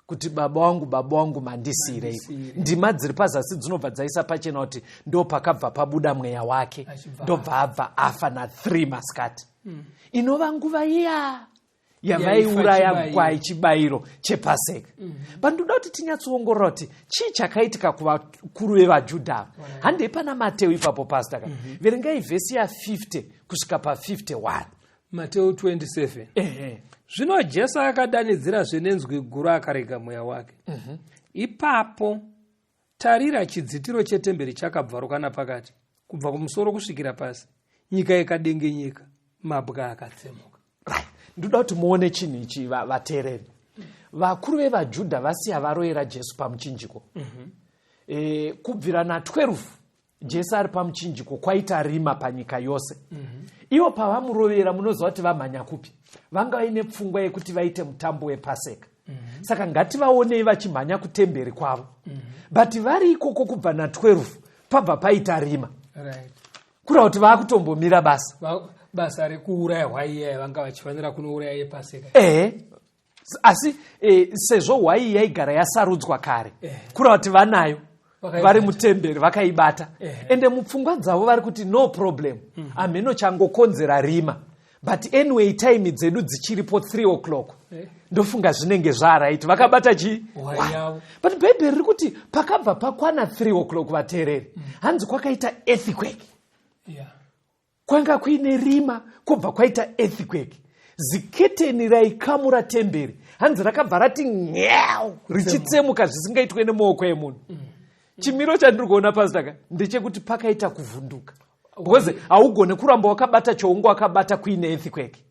kuti, "Baba wangu, Baba wangu, mandisiyireiko?" Mandisiyirei. Ndima dziri pazasi dzinobva dzaisa pachena kuti ndo pakabva pabuda mweya wake. Achibva. Ndobva abva afa na3 masikati, inova nguva iya yavaiuraya Yaifa. Gwai, chibayiro chepaseka. But ndoda kuti tinyatsoongorora kuti chii chakaitika kuvakuru vevaJudha ava. Handei pana Mateu ipapo, pastor ka. Verengai vhesi ya50 kusvika pa51. Mateu 27. Zvino Jesu akadanidzirazve nenzwi guru, akarega mweya wake. Ipapo tarira, chidzitiro chetemberi chakabvaruka napakati kubva kumusoro kusvikira pasi, nyika ikadengenyeka, mabwe akatsemuka. Right, ndoda kuti muone chinhu ichi, vateereri. Vakuru vevaJudha vasiya varoyera Jesu pamuchinjiko. Kubvira na12 Jesu ari pamuchinjiko, kwaita rima panyika yose. Ivo pavamurovera, munoziva kuti vamhanya kupi? Vanga vaine pfungwa yekuti vaite mutambo wepaseka. Saka ngativaonei vachimhanya kutemberi kwavo. But vari ikoko kubva na12, pabva paita rima. Kureva kuti vaakutombomira basa. Basa rekuuraya hwai iya vanga vachifanira kunouraya yepaseka. Ehe, asi sezvo hwai yaigara yasarudzwa kare, kureva kuti vanayo. Vakaibata. Vari mutemberi vakaibata. Ende mupfungwa dzavo vari kuti, "No problem, hamheno changokonzera rima, but anyway time dzedu dzichiripo, 3 o'clock." Ndofunga zvinenge zvaright, vakabata chii? Hwai Hwai. yavo. But Bhaibheri riri kuti pakabva pakwana 3 o'clock, vateereri, hanzi kwakaita earthquake. Kwanga kuine rima, kwobva kwaita earthquake. Ziketeni raikamura temberi, hanzi rakabva rati nyau, richitsemuka zvisingaitwe nemaoko emunhu. Chimiro chandiri kuona, pastor ka, ndechekuti pakaita kuvhunduka, because haugone kuramba wakabata choungo wakabata kuine earthquake.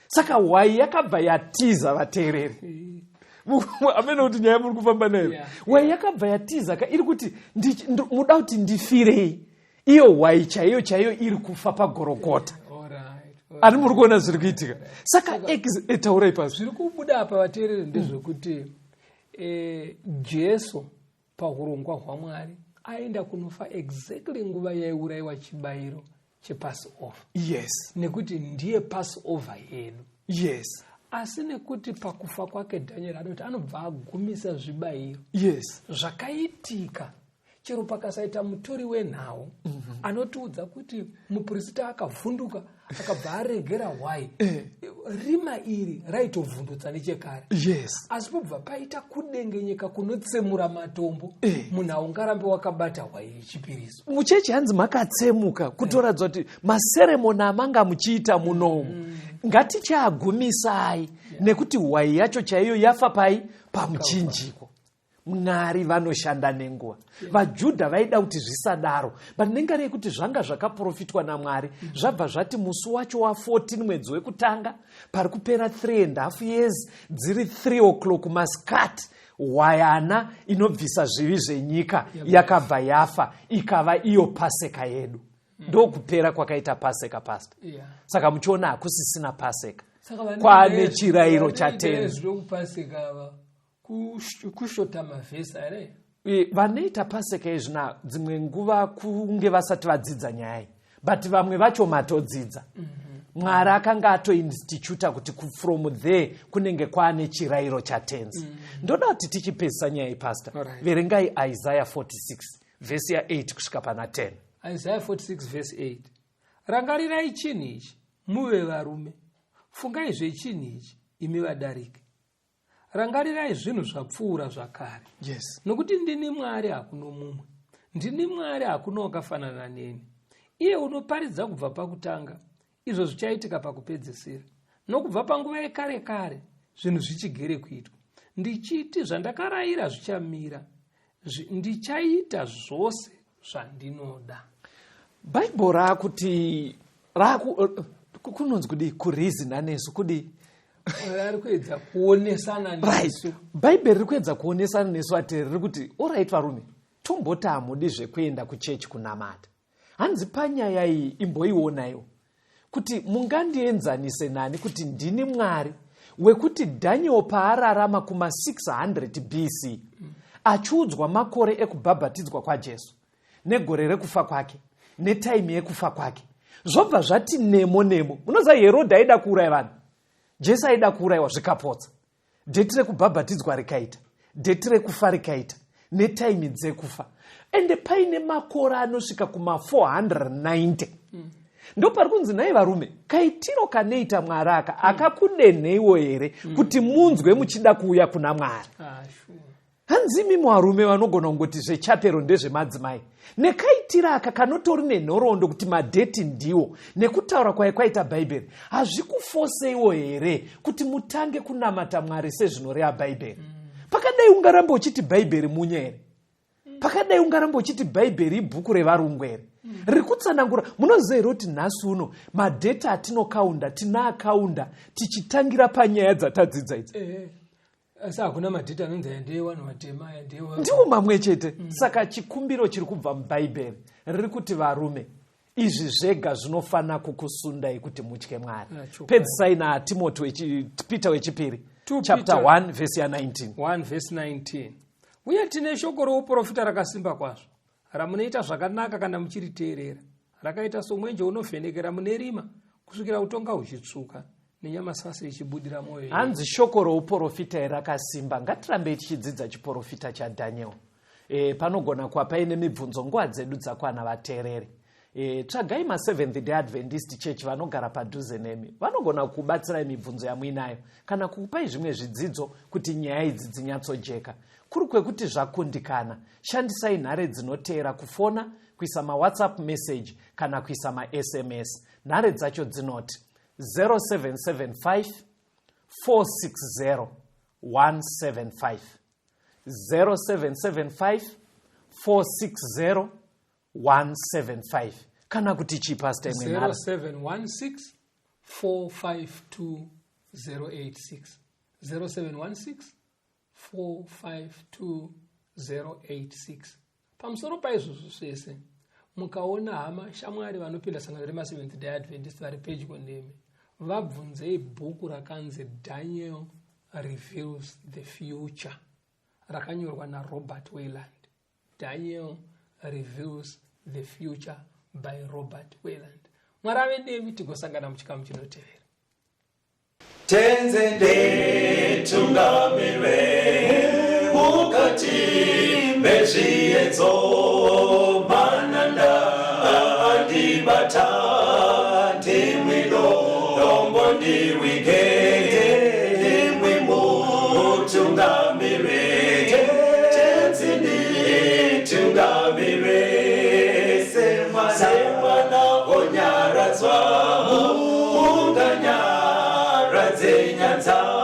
Saka hwai yakabva yatiza, vateereri. Amene kuti nyaya muri kufamba nayo? Hwai yakabva yatiza ka, iri kuti, "Muda kuti ndifirei?" Iyo hwai chaiyo chaiyo iri kufa paGorogota. Ani muri kuona zviri kuitika? Saka taurai pasi. Zviri kubuda apa, vateereri, ndezvekuti Jesu paurongwa hwaMwari aenda kunofa exactly nguva yaiurayiwa chibayiro chePassover, nekuti ndiye Passover yedu. Asi nekuti pakufa kwake, Dhanieri anoti anobva agumisa zvibayiro. Zvakaitika, chero pakasaita mutori wenhau anotiudza kuti muprista akavhunduka akabva aregera hwai, rima iri raitovhundutsa nechekare. Asi pobva paita kudengenyeka kunotsemura matombo. Munhu haungarambe wakabata hwai yechipiriso. Muchechi hanzi makatsemuka, kutoratidza kuti maseremoni amanga muchiita munomu ngatichiagumisai, nekuti hwai yacho chaiyo yafa pai? Pamuchinjiko. Mwari vanoshanda nenguva. VaJudha vaida kuti zvisadaro, but nengari yekuti zvanga zvakaprofitwa naMwari, zvabva zvati musi wacho wa14 mwedzi wekutanga, pari kupera 3 and half years, dziri 3 o'clock masikati, hwayana inobvisa zvivi zvenyika yakabva yafa, ikava iyo paseka yedu. Ndokupera kwakaita paseka, pastor. Saka muchiona, hakusisina paseka, Saka kwaane chirayiro chaTenzi. Zvinokupaseka ava kushota mavhesi here? Vanoita paseka izvina dzimwe nguva kunge vasati vadzidza nyaya iyi, but vamwe vacho matodzidza. Mwari akanga atoinstituta kuti from there kunenge kwaane chirayiro chaTenzi. Ndoda kuti tichipedzisa nyaya iyi, pastor. Verengai Isaiah 46 vhesi ya8 kusvika pana 10. Isaiah 46 verse 8: "Rangarirai chinhu ichi, muve varume; fungai zvechinhu ichi, imi vadariki. Rangarirai zvinhu zvapfuura zvakare. Nokuti ndini Mwari, hakuno mumwe; ndini Mwari, hakuna wakafanana neni, iye unoparidza kubva pakutanga izvo zvichaitika pakupedzisira, nokubva panguva yekare kare zvinhu zvichigere kuitwa, ndichiti zvandakarayira zvichamira. Ndichaita zvose zvandinoda." Bhaibheri raakuti raaku kunonzi kudii? Kurizina nesu kudii? Ari kuedza kuonesana nesu. Bhaibheri riri kuedza kuonesana nesu ati riri kuti alright varume, tomboti hamudi zvekuenda kuchechi kunamata. Hanzi panyaya iyi imboionaiwo kuti mungandienzanise nani kuti ndini Mwari wekuti Daniel paararama kuma 600 BC achiudzwa makore ekubhabhatidzwa kwaJesu negore rekufa kwake netaimi yekufa kwake, zvobva zvati nemo nemo. Munoziva Herodhi aida kuuraya vanhu, Jesu aida kuurayiwa, zvikapotsa. Date rekubhabhatidzwa rikaita, date rekufa rikaita, netaimi dzekufa, ende paine makore anosvika kuma490. Ndopari kunzi, nhai varume, kaitiro kanoita Mwari aka akakudenheiwo here kuti munzwe muchida kuuya kuna Mwari? Ah, sure. Hanzi imi varume vanogona kungoti zvechapero ndezvemadzimai, nekaitiro aka kanotori nenhoroondo kuti madate ndiwo nekutaura kwai kwaita Bhaibheri, hazvikufoseiwo here kuti mutange kunamata Mwari sezvinoreva Bhaibheri? Pakadai ungaramba uchiti Bhaibheri munye here? Pakadai ungaramba uchiti Bhaibheri ibhuku revarungu here riri kutsanangura? Munoziva here kuti nhasi uno madate atinokaunda tinoakaunda tichitangira panyaya dzatadzidza idzi? Asi hakuna madate anonzi aya ndeevanhu vatema, aya ndeevanhu Ndiwo mamwe chete. Saka chikumbiro chiri kubva mubhaibheri riri kuti, varume, izvi zvega zvinofanira kukusundai kuti mutye Mwari. Ah, chokwadi. Pedzisai naTimoti Peter wechipiri 2 chapter Peter 1 vhesi ya19. 1 vhesi 19: Uye tine shoko rouprofita rakasimba kwazvo, ramunoita zvakanaka kana muchiriteerera, rakaita somwenje unovhenekera mune rima kusvikira utonga huchitsvuka nenyamasase ichibudira mwoyo yedu. Hanzi shoko rouprofita rakasimba. Ngatirambei tichidzidza chiprofita chaDhaniel. Panogona kuva paine mibvunzo. Nguva dzedu dzakwana, vateereri. Tsvagai maSeventh Day Adventist Church vanogara padhuze nemi, vanogona kubatsirai mibvunzo yamuinayo kana kukupai zvimwe zvidzidzo kuti nyaya idzi dzinyatsojeka. Kuri kwekuti zvakundikana, shandisai nhare dzinoteera kufona, kuisa maWhatsApp message kana kuisa maSMS. Nhare dzacho dzinoti 0775 460 175, 0775 460 175, kana kuti chii, Pastor, imwe nhare? 0716 452 086, 0716 452 086. Pamusoro paizvozvo zvese, mukaona hama shamwari vanopinda sangano remaSeventh Day Adventist vari pedyo nemi, vabvunzei bhuku rakanzi Daniel Reveals the Future, rakanyorwa naRobert Wayland. Daniel Reveals the Future by Robert Wayland. Mwari ave nemi, tigosangana muchikamu chinotevera. Tenzi nditungamire mukati mezviedzo, mananda andibata, ndimwi dombo ndiwige, ndimwi mutungamire. Tenzi nditungamire semwana onyaradzwa, munganyaradze nyadza.